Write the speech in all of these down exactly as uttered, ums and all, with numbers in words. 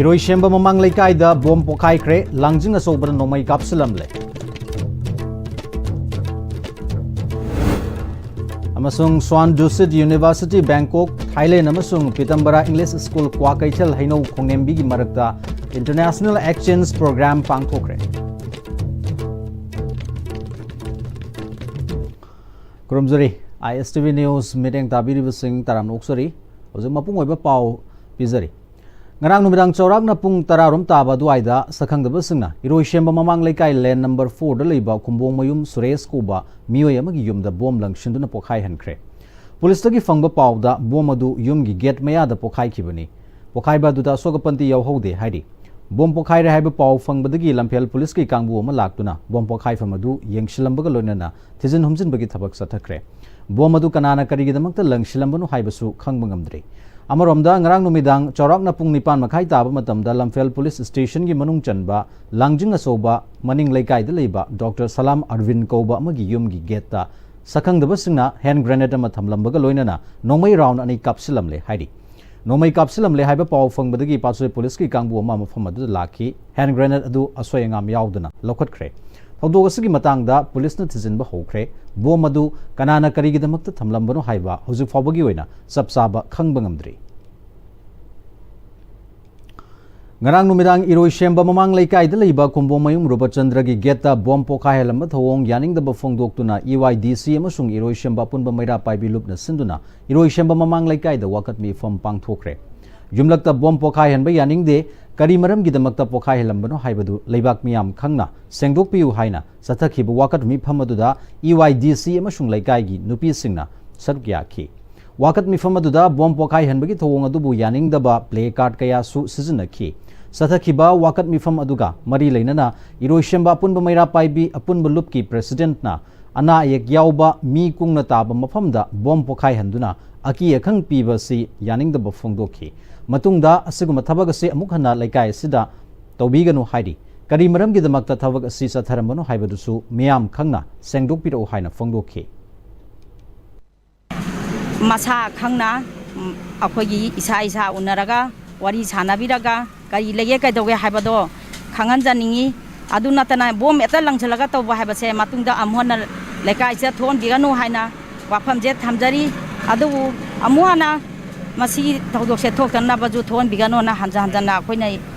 ꯏꯔꯣꯏꯁꯦꯝꯕ ꯃꯃꯥꯡ ꯂꯩꯀꯥꯏꯗ ꯕꯣꯝ ꯄꯣꯈꯥꯏꯈ꯭ꯔꯦ, ꯂꯥꯡꯖꯤꯡ ꯑꯆꯧꯕꯅ ꯅꯣꯡꯃꯩ ꯀꯥꯞꯁꯤꯜꯂꯝꯂꯦ꯫ ꯑꯃꯁꯨꯡ Suan Dusit University Bangkok, Thailand ꯑꯃꯁꯨꯡ Pitambara English School ꯀ꯭ꯋꯥꯀꯩꯊꯦꯜ ꯍꯩꯅꯧ ꯈꯣꯡꯅꯦꯝꯕꯤꯒꯤ ꯃꯔꯛꯇ International Exchange Program ꯄꯥꯡꯊꯣꯛꯈ꯭ꯔꯦ꯫ ꯈꯨꯔꯨꯝꯖꯔꯤ꯫ ISTV News ꯃꯤꯠꯌꯦꯡ ꯇꯥꯕꯤꯔꯤꯕꯁꯤꯡ ꯇꯔꯥꯝꯅ ꯑꯣꯛꯆꯔꯤ꯫ ꯍꯧꯖꯤꯛ ꯃꯄꯨꯡ ꯑꯣꯏꯕ ꯄꯥꯎ ꯄꯤꯖꯔꯤ꯫ ꯉꯔꯥꯡ ꯅꯨꯃꯤꯗꯥꯡ ꯆꯥꯎꯔꯥꯛꯅ ꯄꯨꯡ ꯇꯔꯥ ꯔꯣꯝ ꯇꯥꯕ ꯑꯗꯨꯋꯥꯏꯗ ꯁꯛꯈꯪꯗꯕꯁꯤꯡꯅ ꯏꯔꯣꯏꯁꯦꯝꯕ ꯃꯃꯥꯡ ꯂꯩꯀꯥꯏ lane number four ꯗ ꯂꯩꯕ ꯈꯨꯝꯕꯣꯡꯃꯌꯨꯝ ꯁꯨꯔꯦꯁ ꯀꯧꯕ ꯃꯤꯑꯣꯏ ꯑꯃꯒꯤ ꯌꯨꯝꯗ ꯕꯣꯝ ꯂꯪꯁꯤꯟꯗꯨꯅ ꯄꯣꯈꯥꯏꯍꯟꯈ꯭ꯔꯦ꯫ ꯄꯨꯂꯤꯁꯇꯒꯤ ꯐꯪꯕ ꯄꯥꯎꯗ ꯕꯣꯝ ꯑꯗꯨ ꯌꯨꯝꯒꯤ gate ꯃꯌꯥꯗ ꯄꯣꯈꯥꯏꯈꯤꯕꯅꯤ꯫ ꯄꯣꯈꯥꯏꯕ ꯑꯗꯨꯗ ꯑꯁꯣꯛ ꯑꯄꯟꯗꯤ ꯌꯥꯎꯍꯧꯗꯦ ꯍꯥꯏꯔꯤ꯫ ꯕꯣꯝ ꯄꯣꯈꯥꯏꯔꯦ ꯍꯥꯏꯕ ꯄꯥꯎ ꯐꯪꯕꯗꯒꯤ ꯂꯝꯐꯦꯜ ꯄꯨꯂꯤꯁꯀꯤ ꯀꯥꯡꯕꯨ ꯑꯃ ꯂꯥꯛꯇꯨꯅ ꯕꯣꯝ ꯄꯣꯈꯥꯏꯐꯝ ꯑꯗꯨ ꯌꯦꯡꯁꯤꯜꯂꯝꯕꯒ ꯂꯣꯏꯅꯅ ꯊꯤꯖꯤꯟ ꯍꯨꯝꯖꯤꯟꯕꯒꯤ ꯊꯕꯛ ꯆꯠꯊꯈ꯭ꯔꯦ꯫ ꯕꯣꯝ ꯑꯗꯨ ꯀꯅꯥꯅ ꯀꯔꯤꯒꯤꯗꯃꯛꯇ ꯂꯪꯁꯤꯜꯂꯝꯕꯅꯣ ꯍꯥꯏꯕꯁꯨ ꯈꯪꯕ ꯉꯝꯗ꯭ꯔꯤ꯫ ꯑꯃꯔꯣꯝꯗ, ꯉꯔꯥꯡ ꯅꯨꯃꯤꯗꯥꯡ ꯆꯥꯎꯔꯥꯛꯅ ꯄꯨꯡ ꯅꯤꯄꯥꯟ ꯃꯈꯥꯏ ꯇꯥꯕ ꯃꯇꯝꯗ ꯂꯝꯐꯦꯜ ꯄꯨꯂꯤꯁ ꯁ꯭ꯇꯦꯁꯟꯒꯤ ꯃꯅꯨꯡ ꯆꯟꯕ ꯂꯥꯡꯖꯤꯡ ꯑꯆꯧꯕ ꯃꯅꯤꯡ ꯂꯩꯀꯥꯏꯗ ꯂꯩꯕ Doctor Salam Arvind ꯀꯧꯕ ꯑꯃꯒꯤ ꯌꯨꯝꯒꯤ gate ꯇ ꯁꯛꯈꯪꯗꯕꯁꯤꯡꯅ hand grenade ꯑꯃ ꯊꯝꯂꯝꯕꯒ ꯂꯣꯏꯅꯅ ꯅꯣꯡꯃꯩ round ꯑꯅꯤ ꯀꯥꯞꯁꯤꯜꯂꯝꯂꯦ ꯍꯥꯏꯔꯤ꯫ ꯅꯣꯡꯃꯩ ꯀꯥꯞꯁꯤꯜꯂꯝꯂꯦ ꯍꯥꯏꯕ ꯄꯥꯎ ꯐꯪꯕꯗꯒꯤ ꯄꯥꯠꯁꯣꯏ ꯄꯨꯂꯤꯁꯀꯤ ꯀꯥꯡꯕꯨ ꯑꯃ ꯃꯐꯝ ꯑꯗꯨꯗ ꯂꯥꯛꯈꯤ꯫ Hand grenade ꯑꯗꯨ ꯑꯁꯣꯏ ꯑꯉꯥꯝ ꯌꯥꯎꯗꯅ ꯂꯧꯈꯠꯈ꯭ꯔꯦ꯫ ꯊꯧꯗꯣꯛ ꯑꯁꯤꯒꯤ ꯃꯇꯥꯡꯗ ꯄꯨꯂꯤꯁꯅ ꯊꯤꯖꯤꯟꯕ ꯍꯧꯈ꯭ꯔꯦ꯫ ꯕꯣꯝ ꯑꯗꯨ ꯀꯅꯥꯅ ꯀꯔꯤꯒꯤꯗꯃꯛꯇ ꯊꯝꯂꯝꯕꯅꯣ ꯍꯥꯏꯕ ꯍꯧꯖꯤꯛ ꯐꯥꯎꯕꯒꯤ ꯑꯣꯏꯅ ꯆꯞ ꯆꯥꯕ ꯈꯪꯕ ꯉꯝꯗ꯭ꯔꯤ꯫ ꯉꯔꯥꯡ ꯅꯨꯃꯤꯗꯥꯡ ꯏꯔꯣꯏꯁꯦꯝꯕ ꯃꯃꯥꯡ ꯂꯩꯀꯥꯏꯗ ꯂꯩꯕ ꯈꯨꯝꯕꯣꯡꯃꯌꯨꯝ ꯔꯨꯕꯆꯟꯗ꯭ꯔꯒꯤ gate ꯇ ꯕꯣꯝ ꯄꯣꯈꯥꯏꯍꯜꯂꯝꯕ ꯊꯧꯑꯣꯡ ꯌꯥꯅꯤꯡꯗꯕ ꯐꯣꯡꯗꯣꯛꯇꯨꯅ EYDC ꯑꯃꯁꯨꯡ ꯏꯔꯣꯏꯁꯦꯝꯕ ꯑꯄꯨꯟꯕ ꯃꯩꯔꯥ ꯄꯥꯏꯕꯤ ꯂꯨꯞꯅ ꯁꯤꯟꯗꯨꯅ ꯏꯔꯣꯏꯁꯦꯝꯕ ꯃꯃꯥꯡ ꯂꯩꯀꯥꯏꯗ ꯋꯥꯀꯠ ꯃꯤꯐꯝ ꯄꯥꯡꯊꯣꯛꯈ꯭ꯔꯦ꯫ ꯌꯨꯝꯂꯛꯇ ꯕꯣꯝ ꯄꯣꯈꯥꯏꯍꯟꯕ ꯌꯥꯅꯤꯡꯗꯦ, ꯀꯔꯤ ꯃꯔꯝꯒꯤꯗꯃꯛꯇ ꯄꯣꯈꯥꯏꯍꯜꯂꯝꯕꯅꯣ ꯍꯥꯏꯕꯗꯨ ꯂꯩꯕꯥꯛ ꯃꯤꯌꯥꯝ ꯈꯪꯅ ꯁꯦꯡꯗꯣꯛꯄꯤꯌꯨ ꯍꯥꯏꯅ ꯆꯠꯊꯈꯤꯕ ꯋꯥꯀꯠ ꯃꯤꯐꯝ ꯑꯗꯨꯗ EYDC ꯑꯃꯁꯨꯡ ꯂꯩꯀꯥꯏꯒꯤ ꯅꯨꯄꯤꯁꯤꯡꯅ ꯁꯔꯨꯛ ꯌꯥꯈꯤ꯫ ꯋꯥꯀꯠ ꯃꯤꯐꯝ ꯑꯗꯨꯗ ꯕꯣꯝ ꯄꯣꯈꯥꯏꯍꯟꯕꯒꯤ ꯊꯧꯑꯣꯡ ꯑꯗꯨꯕꯨ ꯌꯥꯅꯤꯡꯗꯕ placard ꯀꯌꯥꯁꯨ ꯁꯤꯖꯤꯟꯅꯈꯤ꯫ ꯆꯠꯊꯈꯤꯕ ꯋꯥꯀꯠ ꯃꯤꯐꯝ ꯑꯗꯨꯒ ꯃꯔꯤ ꯂꯩꯅꯅ ꯏꯔꯣꯏꯁꯦꯝꯕ ꯑꯄꯨꯟꯕ ꯃꯩꯔꯥ ꯄꯥꯏꯕꯤ ꯑꯄꯨꯟꯕ ꯂꯨꯞꯀꯤ president ꯅ ꯑꯅꯥ ꯑꯌꯦꯛ ꯌꯥꯎꯕ ꯃꯤ ꯀꯨꯡꯅ ꯇꯥꯕ ꯃꯐꯝꯗ ꯕꯣꯝ ꯄꯣꯈꯥꯏꯍꯟꯗꯨꯅ ꯑꯀꯤ ꯑꯈꯪ ꯄꯤꯕ ꯑꯁꯤ ꯌꯥꯅꯤꯡꯗꯕ ꯐꯣꯡꯗꯣꯛꯈꯤ꯫ ꯃꯇꯨꯡꯗ ꯑꯁꯤꯒꯨꯝꯕ ꯊꯕꯛ ꯑꯁꯤ ꯑꯃꯨꯛ ꯍꯟꯅ ꯂꯩꯀꯥꯏ ꯑꯁꯤꯗ ꯇꯧꯕꯤꯒꯅꯨ ꯍꯥꯏꯔꯤ꯫ ꯀꯔꯤ ꯃꯔꯝꯒꯤꯗꯃꯛꯇ ꯊꯕꯛ ꯑꯁꯤ ꯆꯠꯊꯔꯝꯕꯅꯣ ꯍꯥꯏꯕꯗꯨꯁꯨ ꯃꯤꯌꯥꯝ ꯈꯪꯅ ꯁꯦꯡꯗꯣꯛꯄꯤꯔꯛꯎ ꯍꯥꯏꯅ ꯐꯣꯡꯗꯣꯛꯈꯤ꯫ ꯃꯁꯥ ꯈꯪꯅ, ꯎꯝ, ꯑꯩꯈꯣꯏꯒꯤ ꯏꯁꯥ ꯏꯁꯥ ꯎꯅꯔꯒ ꯋꯥꯔꯤ ꯁꯥꯟꯅꯕꯤꯔꯒ ꯀꯔꯤ ꯂꯩꯒꯦ, ꯀꯩꯗꯧꯒꯦ ꯍꯥꯏꯕꯗꯣ ꯈꯪꯍꯟꯖꯅꯤꯡꯉꯤ꯫ ꯑꯗꯨ ꯅꯠꯇꯅ ꯕꯣꯝ ꯍꯦꯛꯇ ꯂꯪꯁꯤꯜꯂꯒ ꯇꯧꯕ ꯍꯥꯏꯕꯁꯦ ꯃꯇꯨꯡꯗ ꯑꯃꯨꯛ ꯍꯟꯅ ꯂꯩꯀꯥꯏꯁꯤꯗ ꯊꯣꯛꯍꯟꯕꯤꯒꯅꯨ ꯍꯥꯏꯅ ꯋꯥꯐꯝꯁꯦ ꯊꯝꯖꯔꯤ꯫ ꯑꯗꯨꯕꯨ ꯑꯃꯨꯛ ꯍꯟꯅ ꯃꯁꯤꯒꯤ ꯊꯧꯗꯣꯛꯁꯦ ꯊꯣꯛꯇꯅꯕꯁꯨ ꯊꯣꯛꯍꯟꯕꯤꯒꯅꯣꯅ ꯍꯟꯖ ꯍꯟꯖꯅ ꯑꯩꯈꯣꯏꯅ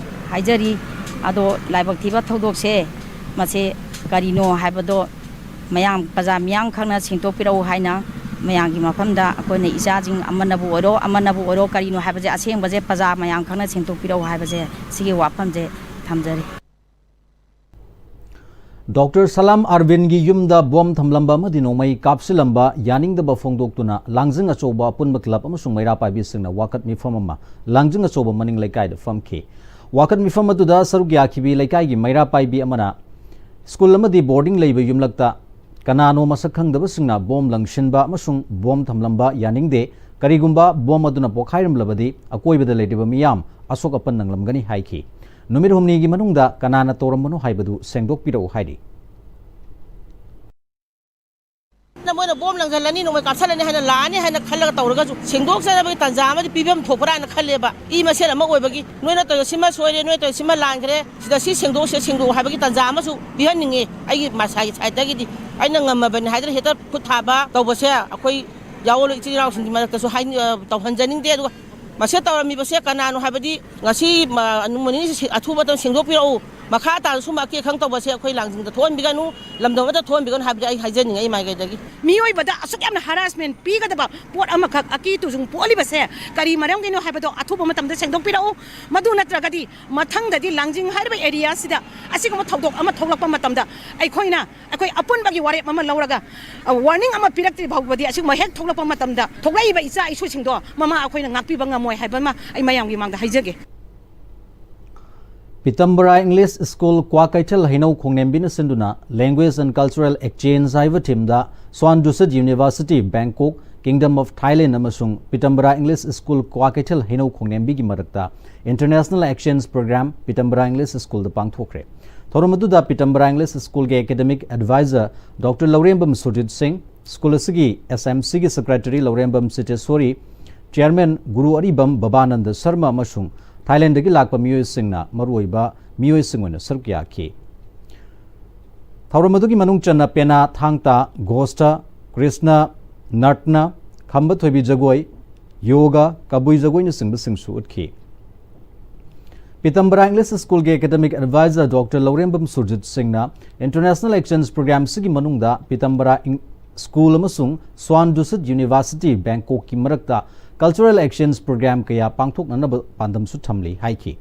ꯍꯥꯏꯖꯔꯤ꯫ ꯑꯗꯣ ꯂꯥꯏꯕꯛ ꯊꯤꯕ ꯊꯧꯗꯣꯛꯁꯦ ꯃꯁꯤ ꯀꯔꯤꯅꯣ ꯍꯥꯏꯕꯗꯣ ꯃꯌꯥꯝ, ꯄ꯭ꯔꯖꯥ ꯃꯤꯌꯥꯝ ꯈꯪꯅ ꯁꯦꯡꯗꯣꯛꯄꯤꯔꯛꯎ ꯍꯥꯏꯅ ꯃꯌꯥꯝꯒꯤ ꯃꯐꯝꯗ ꯑꯩꯈꯣꯏꯅ ꯏꯆꯥꯁꯤꯡ ꯑꯃꯅꯕꯨ ꯑꯣꯏꯔꯣ, ꯑꯃꯅꯕꯨ ꯑꯣꯏꯔꯣ, ꯀꯔꯤꯅꯣ ꯍꯥꯏꯕꯁꯦ ꯑꯁꯦꯡꯕꯁꯦ ꯄ꯭ꯔꯖꯥ ꯃꯌꯥꯝ ꯈꯪꯅ ꯁꯦꯡꯗꯣꯛꯄꯤꯔꯛꯎ ꯍꯥꯏꯕꯁꯦ ꯁꯤꯒꯤ ꯋꯥꯐꯝꯁꯦ ꯊꯝꯖꯔꯤ꯫ ꯗꯣꯛꯇꯔ ꯁꯂꯥꯝ ꯑꯔꯕꯤꯟꯒꯤ ꯌꯨꯝꯗ ꯕꯣꯝ ꯊꯝꯂꯝꯕ ꯑꯃꯗꯤ ꯅꯣꯡꯃꯩ ꯀꯥꯞꯁꯤꯜꯂꯝꯕ ꯌꯥꯅꯤꯡꯗꯕ ꯐꯣꯡꯗꯣꯛꯇꯨꯅ ꯂꯥꯡꯖꯤꯡ ꯑꯆꯧꯕ ꯑꯄꯨꯟꯕ ꯀ꯭ꯂꯕ ꯑꯃꯁꯨꯡ ꯃꯩꯔꯥ ꯄꯥꯏꯕꯤꯁꯤꯡꯅ ꯋꯥꯀꯠ ꯃꯤꯐꯝ ꯑꯃ ꯂꯥꯡꯖꯤꯡ ꯑꯆꯧꯕ ꯃꯅꯤꯡ ꯂꯩꯀꯥꯏꯗ ꯐꯝꯈꯤ꯫ ꯋꯥꯀꯠ ꯃꯤꯐꯝ ꯑꯗꯨꯗ ꯁꯔꯨꯛ ꯌꯥꯈꯤꯕꯤ ꯂꯩꯀꯥꯏꯒꯤ ꯃꯩꯔꯥ ꯄꯥꯏꯕꯤ ꯑꯃꯅ ꯁ꯭ꯀꯨꯜ ꯑꯃꯗꯤ ꯕꯣꯔꯗꯤꯡ ꯂꯩꯕ ꯌꯨꯝꯂꯛꯇ ꯀꯅꯥꯅꯣ ꯃꯁꯛ ꯈꯪꯗꯕꯁꯤꯡꯅ ꯕꯣꯝ ꯂꯪꯁꯤꯟꯕ ꯑꯃꯁꯨꯡ ꯕꯣꯝ ꯊꯝꯂꯝꯕ ꯌꯥꯅꯤꯡꯗꯦ, ꯀꯔꯤꯒꯨꯝꯕ ꯕꯣꯝ ꯑꯗꯨꯅ ꯄꯣꯈꯥꯏꯔꯝꯂꯕꯗꯤ ꯑꯀꯣꯏꯕꯗ ꯂꯩꯔꯤꯕ ꯃꯤꯌꯥꯝ ꯑꯁꯣꯛ ꯑꯄꯟ ꯅꯪꯂꯝꯒꯅꯤ ꯍꯥꯏꯈꯤ꯫ ꯅꯨꯃꯤꯠ ꯍꯨꯝꯅꯤꯒꯤ ꯃꯅꯨꯡꯗ ꯀꯅꯥꯅ ꯇꯧꯔꯝꯕꯅꯣ ꯍꯥꯏꯕꯗꯨ ꯁꯦꯡꯗꯣꯛꯄꯤꯔꯛꯎ ꯍꯥꯏꯔꯤ꯫ ꯃꯣꯏꯅ ꯕꯣꯝ ꯂꯪꯁꯤꯜꯂꯅꯤ, ꯅꯣꯡꯃꯩ ꯀꯥꯞꯁꯤꯜꯂꯅꯤ ꯍꯥꯏꯅ ꯂꯥꯛꯑꯅꯤ ꯍꯥꯏꯅ ꯈꯜꯂꯒ ꯇꯧꯔꯒꯁꯨ ꯁꯦꯡꯗꯣꯛꯆꯅꯕꯒꯤ ꯇꯥꯟꯖꯥ ꯑꯃꯗꯤ ꯄꯤꯐꯝ ꯊꯣꯛꯄ꯭ꯔꯥꯅ ꯈꯜꯂꯦꯕ꯫ ꯏ ꯃꯁꯦꯜ ꯑꯃ ꯑꯣꯏꯕꯒꯤ ꯅꯣꯏꯅ ꯇꯧꯔꯤꯁꯤꯃ ꯁꯣꯏꯔꯦ, ꯅꯣꯏꯅ ꯇꯧꯔꯤꯁꯤꯃ ꯂꯥꯟꯈ꯭ꯔꯦ, ꯁꯤꯗ ꯁꯤ ꯁꯦꯡꯗꯣꯛꯁꯦ, ꯁꯦꯡꯗꯣꯛꯑꯣ ꯍꯥꯏꯕꯒꯤ ꯇꯥꯟꯖꯥ ꯑꯃꯁꯨ ꯄꯤꯍꯟꯅꯤꯡꯉꯤ꯫ ꯑꯩꯒꯤ ꯃꯁꯥꯒꯤ ꯁꯥꯏꯠꯇꯒꯤꯗꯤ ꯑꯩꯅ ꯉꯝꯃꯕꯅꯤ ꯍꯥꯏꯗꯅ ꯍꯦꯛꯇ ꯈꯨꯠ ꯊꯥꯕ ꯇꯧꯕꯁꯦ ꯑꯩꯈꯣꯏ ꯌꯥꯑꯣꯜ ꯏꯆꯤꯜ ꯏꯅꯥꯎꯁꯤꯡꯒꯤ ꯃꯔꯛꯇꯁꯨ ꯍꯥꯏ-, ꯑ, ꯇꯧꯍꯟꯖꯅꯤꯡꯗꯦ꯫ ꯑꯗꯨꯒ ꯃꯁꯤ ꯇꯧꯔꯝꯃꯤꯕꯁꯦ ꯀꯅꯥꯅꯣ ꯍꯥꯏꯕꯗꯤ ꯉꯁꯤ ꯃ-, ꯅꯨꯃꯤꯠ ꯅꯤꯅꯤ ꯑꯊꯨꯕ ꯃꯇꯝ ꯁꯦꯡꯗꯣꯛꯄꯤꯔꯛꯎ꯫ ꯃꯈꯥ ꯇꯥꯅ ꯁꯨꯝꯕ ꯑꯀꯦ ꯑꯈꯪ ꯇꯧꯕꯁꯦ ꯑꯩꯈꯣꯏ ꯂꯥꯡꯖꯤꯡꯗ ꯊꯣꯛꯍꯟꯕꯤꯒꯅꯨ, ꯂꯝꯗꯝ ꯑꯃꯗ ꯊꯣꯛꯍꯟꯕꯤꯒꯅꯨ ꯍꯥꯏꯕꯗꯤ ꯑꯩ ꯍꯥꯏꯖꯅꯤꯡꯉꯦ ꯑꯩ ꯃꯥꯏꯀꯩꯗꯒꯤ꯫ ꯃꯤꯑꯣꯏꯕꯗ ꯑꯁꯨꯛ ꯌꯥꯝꯅ ꯍꯔꯥꯁꯃꯦꯟ ꯄꯤꯒꯗꯕ ꯄꯣꯠ ꯑꯃꯈꯛ ꯑꯀꯤ ꯇꯨꯖꯨꯡ ꯄꯣꯛꯍꯜꯂꯤꯕꯁꯦ ꯀꯔꯤ ꯃꯔꯝꯒꯤꯅꯣ ꯍꯥꯏꯕꯗꯣ ꯑꯊꯨꯕ ꯃꯇꯝꯗ ꯁꯦꯡꯗꯣꯛꯄꯤꯔꯛꯎ꯫ ꯃꯗꯨ ꯅꯠꯇ꯭ꯔꯒꯗꯤ ꯃꯊꯪꯗꯗꯤ ꯂꯥꯡꯖꯤꯡ ꯍꯥꯏꯔꯤꯕ ꯑꯦꯔꯤꯌꯥꯁꯤꯗ ꯑꯁꯤꯒꯨꯝꯕ ꯊꯧꯗꯣꯛ ꯑꯃ ꯊꯣꯛꯂꯛꯄ ꯃꯇꯝꯗ ꯑꯩꯈꯣꯏꯅ, ꯑꯩꯈꯣꯏ ꯑꯄꯨꯟꯕꯒꯤ ꯋꯥꯔꯦꯞ ꯑꯃ ꯂꯧꯔꯒ, ꯑ, ꯋꯥꯔꯅꯤꯡ ꯑꯃ ꯄꯤꯔꯛꯇ꯭ꯔꯤ ꯐꯥꯎꯕꯗꯤ ꯑꯁꯤꯒꯨꯝꯕ ꯍꯦꯛ ꯊꯣꯛꯂꯛꯄ ꯃꯇꯝꯗ ꯊꯣꯛꯂꯛꯏꯕ ꯏꯆꯥ ꯏꯁꯨꯁꯤꯡꯗꯣ ꯃꯃꯥ ꯑꯩꯈꯣꯏꯅ ꯉꯥꯛꯄꯤꯕ ꯉꯝꯃꯣꯏ ꯍꯥꯏꯕ ꯑꯃ ꯑꯩ ꯃꯌꯥꯝꯒꯤ ꯃꯥꯡꯗ ꯍꯥꯏꯖꯒꯦ꯫ ꯄꯤꯇꯝꯕꯔꯥ ꯏꯪꯂꯤꯁ ꯁ꯭ꯀꯨꯜ ꯀ꯭ꯋꯥꯀꯩꯊꯦꯜ ꯍꯩꯅꯧ ꯈꯣꯡꯅꯦꯝꯕꯤꯅ ꯁꯤꯟꯗꯨꯅ Language and Cultural Exchange ꯍꯥꯏꯕ ꯊꯤꯝꯗ Suan Dusit University, Bangkok, Kingdom of Thailand ꯑꯃꯁꯨꯡ ꯄꯤꯇꯝꯕꯔꯥ ꯏꯪꯂꯤꯁ ꯁ꯭ꯀꯨꯜ ꯀ꯭ꯋꯥꯀꯩꯊꯦꯜ ꯍꯩꯅꯧ ꯈꯣꯡꯅꯦꯝꯕꯤꯒꯤ ꯃꯔꯛꯇ International Exchange Program ꯄꯤꯇꯝꯕꯔꯥ ꯏꯪꯂꯤꯁ ꯁ꯭ꯀꯨꯜꯗ ꯄꯥꯡꯊꯣꯛꯈ꯭ꯔꯦ꯫ ꯊꯧꯔꯝ ꯑꯗꯨꯗ ꯄꯤꯇꯝꯕꯔꯥ ꯏꯪꯂꯤꯁ ꯁ꯭ꯀꯨꯜꯒꯤ academic advisor Doctor ꯂꯧꯔꯦꯝꯕꯝ ꯁꯨꯔꯖꯤꯠ ꯁꯤꯡ, ꯁ꯭ꯀꯨꯜ ꯑꯁꯤꯒꯤ S M C ꯒꯤ secretary ꯂꯧꯔꯦꯝꯕꯝ ꯁꯤꯇꯦꯁꯣꯔꯤ, chairman ꯒꯨꯔꯨ ꯑꯔꯤꯕꯝ ꯕꯕꯥꯅꯟꯗ ꯁꯔꯃ ꯑꯃꯁꯨꯡ ꯊꯥꯏꯂꯦꯟꯗꯒꯤ ꯂꯥꯛꯄ ꯃꯤꯑꯣꯏꯁꯤꯡꯅ ꯃꯔꯨꯑꯣꯏꯕ ꯃꯤꯑꯣꯏꯁꯤꯡ ꯑꯣꯏꯅ ꯁꯔꯨꯛ ꯌꯥꯈꯤ꯫ ꯊꯧꯔꯝ ꯑꯗꯨꯒꯤ ꯃꯅꯨꯡ ꯆꯟꯅ ꯄꯦꯅꯥ, ꯊꯥꯡ ꯇꯥ, ꯒꯣꯁꯇ, ꯀ꯭ꯔꯤꯁꯅ, ꯅꯔꯇꯅ, ꯈꯝꯕ ꯊꯣꯏꯕꯤ ꯖꯒꯣꯏ, ꯌꯣꯒꯥ, ꯀꯕꯨꯏ ꯖꯒꯣꯏꯅꯆꯤꯡꯕꯁꯤꯡꯁꯨ ꯎꯠꯈꯤ꯫ ꯄꯤꯇꯝꯕꯔꯥ ꯏꯪꯂꯤꯁ ꯁ꯭ꯀꯨꯜꯒꯤ ꯑꯦꯀꯥꯗꯃꯤꯛ ꯑꯦꯗꯚꯥꯏꯖꯔ ꯗꯣꯛꯇꯔ ꯂꯧꯔꯦꯝꯕꯝ ꯁꯨꯔꯖꯤꯠ ꯁꯤꯡꯅ ꯏꯟꯇꯔꯅꯦꯁꯅꯦꯜ ꯑꯦꯛꯁꯆꯦꯟꯖ ꯄ꯭ꯔꯣꯒ꯭ꯔꯥꯝꯁꯤꯒꯤ ꯃꯅꯨꯡꯗ ꯄꯤꯇꯝꯕꯔꯥ ꯏꯪ-, ꯁ꯭ꯀꯨꯜ ꯑꯃꯁꯨꯡ ꯁ꯭ꯋꯥꯟ ꯗꯨꯁꯤꯠ ꯌꯨꯅꯤꯚꯔꯁꯤꯇꯤ ꯕꯦꯡꯀꯣꯛꯀꯤ ꯃꯔꯛꯇ ꯀꯜꯆꯔꯦꯜ ꯑꯦꯛꯁꯆꯦꯟꯖ ꯄ꯭ꯔꯣꯒ꯭ꯔꯥꯝ ꯀꯌꯥ ꯄꯥꯡꯊꯣꯛꯅꯅꯕ ꯄꯥꯟꯗꯝꯁꯨ ꯊꯝꯂꯤ ꯍꯥꯏꯈꯤ꯫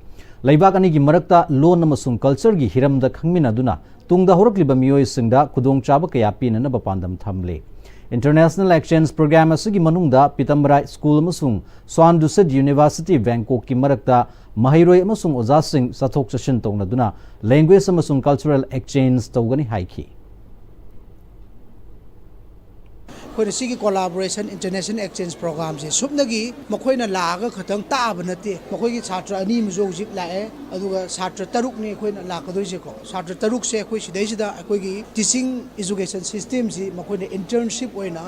ꯂꯩꯕꯥꯛ ꯑꯅꯤꯒꯤ ꯃꯔꯛꯇ ꯂꯣꯟ ꯑꯃꯁꯨꯡ ꯀꯜꯆꯔꯒꯤ ꯍꯤꯔꯝꯗ ꯈꯪꯃꯤꯟꯅꯗꯨꯅ ꯇꯨꯡꯗ ꯍꯧꯔꯛꯂꯤꯕ ꯃꯤꯑꯣꯏꯁꯤꯡꯗ ꯈꯨꯗꯣꯡꯆꯥꯕ ꯀꯌꯥ ꯄꯤꯅꯅꯕ ꯄꯥꯟꯗꯝ ꯊꯝꯂꯤ꯫ ꯏꯟꯇꯔꯅꯦꯁꯅꯦꯜ ꯑꯦꯛꯁꯆꯦꯟꯖ ꯄ꯭ꯔꯣꯒ꯭ꯔꯥꯝ ꯑꯁꯤꯒꯤ ꯃꯅꯨꯡꯗ ꯄꯤꯇꯝꯕꯔꯥ ꯁ꯭ꯀꯨꯜ ꯑꯃꯁꯨꯡ ꯁ꯭ꯋꯥꯟ ꯗꯨꯁꯤꯠ ꯌꯨꯅꯤꯚꯔꯁꯤꯇꯤ ꯕꯦꯡꯀꯣꯛꯀꯤ ꯃꯔꯛꯇ ꯃꯍꯩꯔꯣꯏ ꯑꯃꯁꯨꯡ ꯑꯣꯖꯥꯁꯤꯡ ꯆꯠꯊꯣꯛ ꯆꯠꯁꯤꯟ ꯇꯧꯅꯗꯨꯅ ꯂꯦꯡꯒ꯭ꯋꯦꯖ ꯑꯃꯁꯨꯡ ꯀꯜꯆꯔꯦꯜ ꯑꯦꯛꯁꯆꯦꯟꯖ ꯇꯧꯒꯅꯤ ꯍꯥꯏꯈꯤ꯫ ꯑꯩꯈꯣꯏꯅ ꯁꯤꯒꯤ ꯀꯣꯂꯥꯕꯣꯔꯦꯁꯟ ꯏꯟꯇꯔꯅꯦꯁꯅꯦꯜ ꯑꯦꯛꯁꯆꯦꯟꯖ ꯄ꯭ꯔꯣꯒ꯭ꯔꯥꯝꯁꯦ ꯁꯨꯞꯅꯒꯤ ꯃꯈꯣꯏꯅ ꯂꯥꯛꯑꯒ ꯈꯛꯇꯪ ꯇꯥꯛꯑꯕ ꯅꯠꯇꯦ꯫ ꯃꯈꯣꯏꯒꯤ ꯁꯥꯇ꯭ꯔ ꯑꯅꯤ ꯑꯃꯁꯨ ꯍꯧꯖꯤꯛ ꯂꯥꯛꯑꯦ, ꯑꯗꯨꯒ ꯁꯥꯇ꯭ꯔ ꯇꯔꯨꯛꯅꯤ ꯑꯩꯈꯣꯏꯅ ꯂꯥꯛꯀꯗꯣꯏꯁꯦꯀꯣ꯫ ꯁꯥꯇ꯭ꯔ ꯇꯔꯨꯛꯁꯦ ꯑꯩꯈꯣꯏ ꯁꯤꯗꯩꯁꯤꯗ ꯑꯩꯈꯣꯏꯒꯤ ꯇꯤꯆꯤꯡ ꯏꯖꯨꯀꯦꯁꯟ ꯁꯤꯁꯇꯦꯝꯁꯤ ꯃꯈꯣꯏꯅ ꯏꯟꯇꯔꯟꯁꯤꯞ ꯑꯣꯏꯅ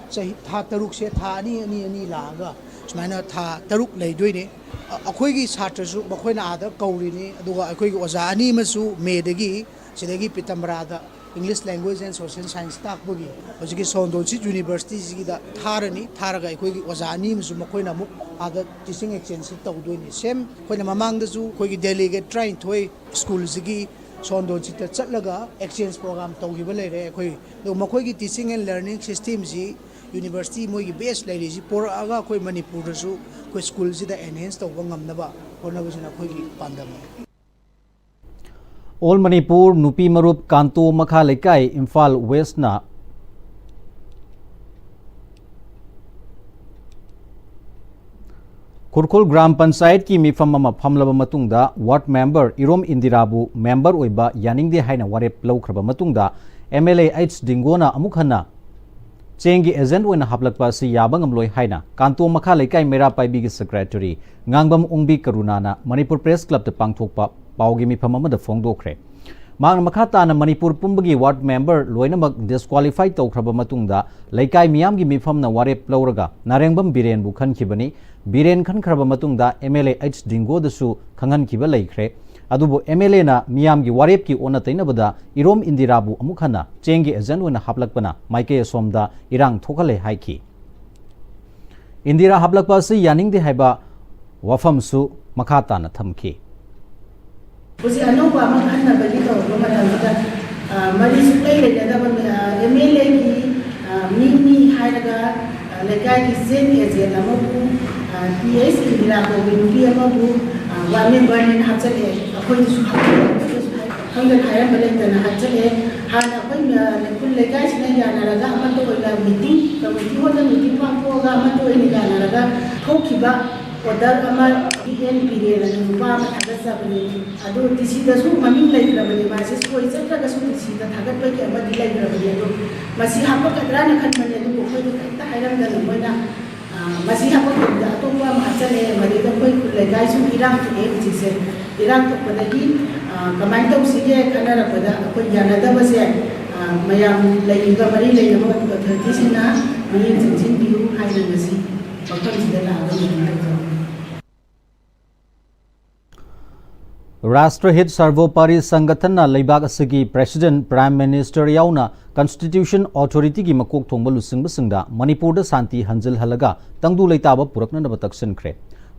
ꯆꯍꯤ, ꯊꯥ ꯇꯔꯨꯛꯁꯦ, ꯊꯥ ꯑꯅꯤ, ꯑꯅꯤ, ꯑꯅꯤ ꯂꯥꯛꯑꯒ ꯁꯨꯃꯥꯏꯅ ꯊꯥ ꯇꯔꯨꯛ ꯂꯩꯗꯣꯏꯅꯤ꯫ ꯑ-, ꯑꯩꯈꯣꯏꯒꯤ ꯁꯥꯇ꯭ꯔꯁꯨ ꯃꯈꯣꯏꯅ ꯑꯥꯗ ꯀꯧꯔꯤꯅꯤ, ꯑꯗꯨꯒ ꯑꯩꯈꯣꯏꯒꯤ ꯑꯣꯖꯥ ꯑꯅꯤ ꯑꯃꯁꯨ ꯃꯦꯗꯒꯤ ꯁꯤꯗꯒꯤ ꯄꯤꯇꯝꯕꯔꯥꯗ English Language and Social Science ꯇꯥꯛꯄꯒꯤ ꯍꯧꯖꯤꯛꯀꯤ ꯁꯣꯟꯗꯣꯟꯁꯤꯠ ꯌꯨꯅꯤꯚꯔꯁꯤꯇꯤꯁꯤꯗ ꯊꯥꯔꯅꯤ꯫ ꯊꯥꯔꯒ ꯑꯩꯈꯣꯏꯒꯤ ꯑꯣꯖꯥ ꯑꯅꯤ ꯑꯃꯁꯨ ꯃꯈꯣꯏꯅ ꯑꯃꯨꯛ ꯑꯥꯗ ꯇꯤꯆꯤꯡ ꯑꯦꯛꯁꯆꯦꯟꯖꯁꯤ ꯇꯧꯗꯣꯏꯅꯤ꯫ ꯁꯦꯝ ꯑꯩꯈꯣꯏꯅ ꯃꯃꯥꯡꯗꯁꯨ ꯑꯩꯈꯣꯏꯒꯤ ꯗꯦꯂꯤꯒꯦꯠ ꯇꯔꯥꯅꯤꯊꯣꯏ ꯁ꯭ꯀꯨꯜꯁꯤꯒꯤ ꯁꯣꯟꯗꯣꯟꯁꯤꯠꯇ ꯆꯠꯂꯒ ꯑꯦꯛꯁꯆꯦꯟꯖ ꯄ꯭ꯔꯣꯒ꯭ꯔꯥꯝ ꯇꯧꯈꯤꯕ ꯂꯩꯔꯦ꯫ ꯑꯩꯈꯣꯏ ꯑꯗꯣ ꯃꯈꯣꯏꯒꯤ ꯇꯤꯆꯤꯡ ꯑꯦꯟ ꯂꯔꯅꯤꯡ ꯁꯤꯁꯇꯦꯝꯁꯤ ꯌꯨꯅꯤꯚꯔꯁꯤꯇꯤ ꯃꯣꯏꯒꯤ ꯕꯦꯁ ꯂꯩꯔꯤꯁꯤ ꯄꯣꯔꯛꯑꯒ ꯑꯩꯈꯣꯏ ꯃꯅꯤꯄꯨꯔꯗꯁꯨ ꯑꯩꯈꯣꯏ ꯁ꯭ꯀꯨꯜꯁꯤꯗ ꯑꯦꯟꯍꯦꯟꯁ ꯇꯧꯕ ꯉꯝꯅꯕ ꯍꯣꯠꯅꯕꯁꯤꯅ ꯑꯩꯈꯣꯏꯒꯤ ꯄꯥꯟꯗꯝꯅꯤ꯫ ꯑꯣꯜ ꯃꯅꯤꯄꯨꯔ ꯅꯨꯄꯤ ꯃꯔꯨꯞ ꯀꯥꯟꯇꯣ ꯃꯈꯥ ꯂꯩꯀꯥꯏ, ꯏꯝꯐꯥꯜ ꯋꯦꯁꯅ ꯈꯨꯔꯈꯨꯜ ꯒ꯭ꯔꯥꯝ ꯄꯟꯆꯥꯌꯠꯀꯤ ꯃꯤꯐꯝ ꯑꯃ ꯐꯝꯂꯕ ꯃꯇꯨꯡꯗ ꯋꯥꯔꯗ ꯃꯦꯝꯕꯔ ꯏꯔꯣꯝ ꯏꯟꯗꯤꯔꯥꯕꯨ ꯃꯦꯝꯕꯔ ꯑꯣꯏꯕ ꯌꯥꯅꯤꯡꯗꯦ ꯍꯥꯏꯅ ꯋꯥꯔꯦꯞ ꯂꯧꯈ꯭ꯔꯕ ꯃꯇꯨꯡꯗ ꯑꯦꯝ ꯑꯦꯜ ꯑꯦ ꯑꯩꯆ ꯗꯤꯡꯒꯣꯅ ꯑꯃꯨꯛ ꯍꯟꯅ ꯆꯦꯡꯒꯤ ꯑꯦꯖꯦꯟꯠ ꯑꯣꯏꯅ ꯍꯥꯞꯂꯛꯄ ꯑꯁꯤ ꯌꯥꯕ ꯉꯝꯂꯣꯏ ꯍꯥꯏꯅ ꯀꯥꯟꯇꯣ ꯃꯈꯥ ꯂꯩꯀꯥꯏ ꯃꯩꯔꯥ ꯄꯥꯏꯕꯤꯒꯤ ꯁꯦꯀ꯭ꯔꯦꯇꯔꯤ ꯉꯥꯡꯕꯝ ꯑꯣꯡꯕꯤ ꯀꯔꯨꯅꯥꯅ ꯃꯅꯤꯄꯨꯔ ꯄ꯭ꯔꯦꯁ ꯀ꯭ꯂꯕꯇ ꯄꯥꯡꯊꯣꯛꯄ ꯄꯥꯎꯒꯤ ꯃꯤꯐꯝ ꯑꯃꯗ ꯐꯣꯡꯗꯣꯛꯈ꯭ꯔꯦ꯫ ꯃꯍꯥꯛꯅ ꯃꯈꯥ ꯇꯥꯅ ꯃꯅꯤꯄꯨꯔ ꯄꯨꯝꯕꯒꯤ ꯋꯥꯔꯗ ꯃꯦꯝꯕꯔ ꯂꯣꯏꯅꯃꯛ ꯗꯤꯁꯀ꯭ꯋꯥꯂꯤꯐꯥꯏ ꯇꯧꯈ꯭ꯔꯕ ꯃꯇꯨꯡꯗ ꯂꯩꯀꯥꯏ ꯃꯤꯌꯥꯝꯒꯤ ꯃꯤꯐꯝꯅ ꯋꯥꯔꯦꯞ ꯂꯧꯔꯒ ꯅꯥꯔꯦꯡꯕꯝ ꯕꯤꯔꯦꯟꯕꯨ ꯈꯟꯈꯤꯕꯅꯤ꯫ ꯕꯤꯔꯦꯟ ꯈꯟꯈ꯭ꯔꯕ ꯃꯇꯨꯡꯗ ꯑꯦꯝ ꯑꯦꯜ ꯑꯦ ꯑꯩꯆ ꯗꯤꯡꯒꯣꯗꯁꯨ ꯈꯪꯍꯟꯈꯤꯕ ꯂꯩꯈ꯭ꯔꯦ꯫ ꯑꯗꯨꯕꯨ ꯑꯦꯝ ꯑꯦꯜ ꯑꯦꯅ ꯃꯤꯌꯥꯝꯒꯤ ꯋꯥꯔꯦꯞꯀꯤ ꯑꯣꯟꯅ ꯇꯩꯅꯕꯗ ꯏꯔꯣꯝ ꯏꯟꯗꯤꯔꯥꯕꯨ ꯑꯃꯨꯛ ꯍꯟꯅ ꯆꯦꯡꯒꯤ ꯑꯦꯖꯦꯟ ꯑꯣꯏꯅ ꯍꯥꯞꯂꯛꯄꯅ ꯃꯥꯏꯀꯩ ꯑꯁꯣꯝꯗ ꯏꯔꯥꯡ ꯊꯣꯛꯍꯜꯂꯦ ꯍꯥꯏꯈꯤ꯫ ꯏꯟꯗꯤꯔꯥ ꯍꯥꯞꯂꯛꯄ ꯑꯁꯤ ꯌꯥꯅꯤꯡꯗꯦ ꯍꯥꯏꯕ ꯋꯥꯐꯝꯁꯨ ꯃꯈꯥ ꯇꯥꯅ ꯊꯝꯈꯤ꯫ ꯍꯧꯖꯤꯛ ꯑꯅꯧꯕ ꯑꯃ ꯈꯟꯅꯕꯒꯤ ꯇꯧꯔꯛꯄ ꯃꯇꯝꯁꯤꯗ, ꯑ, ꯃꯔꯤ ꯁꯨꯡꯂꯩ ꯂꯩꯅꯗꯕ, ꯑ, ꯑꯦꯝ ꯑꯦꯜ ꯑꯦꯒꯤ, ꯑ, ꯃꯤꯅꯤ ꯍꯥꯏꯔꯒ, ꯑ, ꯂꯩꯀꯥꯏꯒꯤ ꯆꯦꯟ ꯑꯦꯖꯦꯟ ꯑꯃꯕꯨ, ꯑ, ꯇꯤ ꯑꯩꯆ ꯏꯟꯗꯤꯔꯥ ꯀꯧꯕ ꯅꯨꯄꯤ ꯑꯃꯕꯨ, ꯑ, ꯋꯥꯔꯗ ꯃꯦꯝꯕꯔꯅꯦꯅ ꯍꯥꯞꯆꯜꯂꯛꯑꯦ꯫ ꯑꯩꯈꯣꯏꯗꯁꯨ ꯈꯪꯗꯅ, ꯑꯩꯈꯣꯏꯗꯁꯨ ꯍꯥꯏ-, ꯈꯪꯗꯅ ꯍꯥꯏꯔꯝꯕ ꯂꯩꯇꯅ ꯍꯥꯞꯆꯜꯂꯛꯑꯦ꯫ ꯍꯥꯟꯅ ꯑꯩꯈꯣꯏ, ꯑ, ꯈꯨꯜ ꯂꯩꯀꯥꯏꯁꯤꯅ ꯌꯥꯅꯔꯒ ꯑꯃꯠꯇ ꯑꯣꯏꯅ ꯃꯤꯇꯤꯡ, ꯀꯃꯤꯇꯤ ꯍꯣꯜꯗ ꯃꯤꯇꯤꯡ ꯄꯥꯡꯊꯣꯛꯑꯒ ꯑꯃꯠꯇ ꯑꯣꯏꯅ ꯌꯥꯅꯔꯒ ꯊꯣꯛꯈꯤꯕ ꯑꯣꯔꯗꯔ ꯑꯃ ꯕꯤ ꯑꯦꯟ ꯕꯤꯔꯦꯟ ꯑꯅ ꯅꯨꯄꯥ ꯑꯃ ꯊꯥꯒꯠꯆꯕꯅꯤ꯫ ꯑꯗꯨ ꯗꯤ ꯁꯤꯗꯁꯨ ꯃꯃꯤꯡ ꯂꯩꯈ꯭ꯔꯕꯅꯤ, ꯃꯥꯁꯦ ꯁꯣꯏ ꯆꯠꯇ꯭ꯔꯒꯁꯨ ꯗꯤ ꯁꯤꯗ ꯊꯥꯒꯠꯄꯒꯤ ꯑꯃꯗꯤ ꯂꯩꯈ꯭ꯔꯕꯅꯤ꯫ ꯑꯗꯣ ꯃꯁꯤ ꯍꯥꯞꯄꯛꯀꯗ꯭ꯔꯥꯅ ꯈꯟꯕꯅꯦ, ꯑꯗꯨꯕꯨ ꯑꯩꯈꯣꯏꯗ ꯀꯔꯤꯝꯇ ꯍꯥꯏꯔꯝꯗꯅ ꯃꯣꯏꯅ, ꯑ, ꯃꯁꯤ ꯍꯥꯞꯄꯛꯇꯕꯤꯗ ꯑꯇꯣꯞꯄ ꯑꯃ ꯍꯥꯞꯆꯜꯂꯦ꯫ ꯃꯗꯩꯗ ꯑꯩꯈꯣꯏ ꯈꯨꯜ ꯂꯩꯀꯥꯏꯁꯨ ꯏꯔꯥꯡ ꯊꯣꯛꯑꯦ ꯍꯧꯖꯤꯛꯁꯦ꯫ ꯏꯔꯥꯡ ꯊꯣꯛꯄꯗꯒꯤ, ꯑ, ꯀꯃꯥꯏꯅ ꯇꯧꯁꯤꯒꯦ ꯈꯟꯅꯔꯛꯄꯗ ꯑꯩꯈꯣꯏ ꯌꯥꯅꯗꯕꯁꯦ, ꯑ, ꯃꯌꯥꯝ ꯂꯩꯔꯤꯕ ꯃꯔꯤ ꯂꯩꯅꯕ ꯑꯣꯊꯣꯔꯤꯇꯤꯁꯤꯡꯅ ꯃꯤꯠꯌꯦꯡ ꯆꯪꯁꯤꯟꯕꯤꯌꯨ ꯍꯥꯏꯅ ꯉꯁꯤ ꯃꯐꯝꯁꯤꯗ ꯂꯥꯛꯑꯒ ꯃꯤꯇꯤꯡ ꯇꯧꯖꯕꯅꯤ꯫ ꯔꯥꯁꯇ꯭ꯔ ꯍꯤꯠ ꯁꯔꯕꯣꯄꯥꯔꯤ ꯁꯪꯒꯊꯟꯅ ꯂꯩꯕꯥꯛ ꯑꯁꯤꯒꯤ ꯄ꯭ꯔꯦꯁꯤꯗꯦꯟꯠ, ꯄ꯭ꯔꯥꯏꯝ ꯃꯤꯅꯤꯁꯇꯔ ꯌꯥꯎꯅ ꯀꯟꯁꯇꯤꯇ꯭ꯌꯨꯁꯟ ꯑꯣꯊꯣꯔꯤꯇꯤꯒꯤ ꯃꯀꯣꯛ ꯊꯣꯡꯕ ꯂꯨꯆꯤꯡꯕꯁꯤꯡꯗ ꯃꯅꯤꯄꯨꯔꯗ ꯁꯥꯟꯇꯤ ꯍꯟꯖꯤꯜꯍꯜꯂꯒ ꯇꯪꯗꯨ ꯂꯩꯇꯥꯕ ꯄꯨꯔꯛꯅꯅꯕ ꯇꯛꯁꯤꯟꯈ꯭ꯔꯦ꯫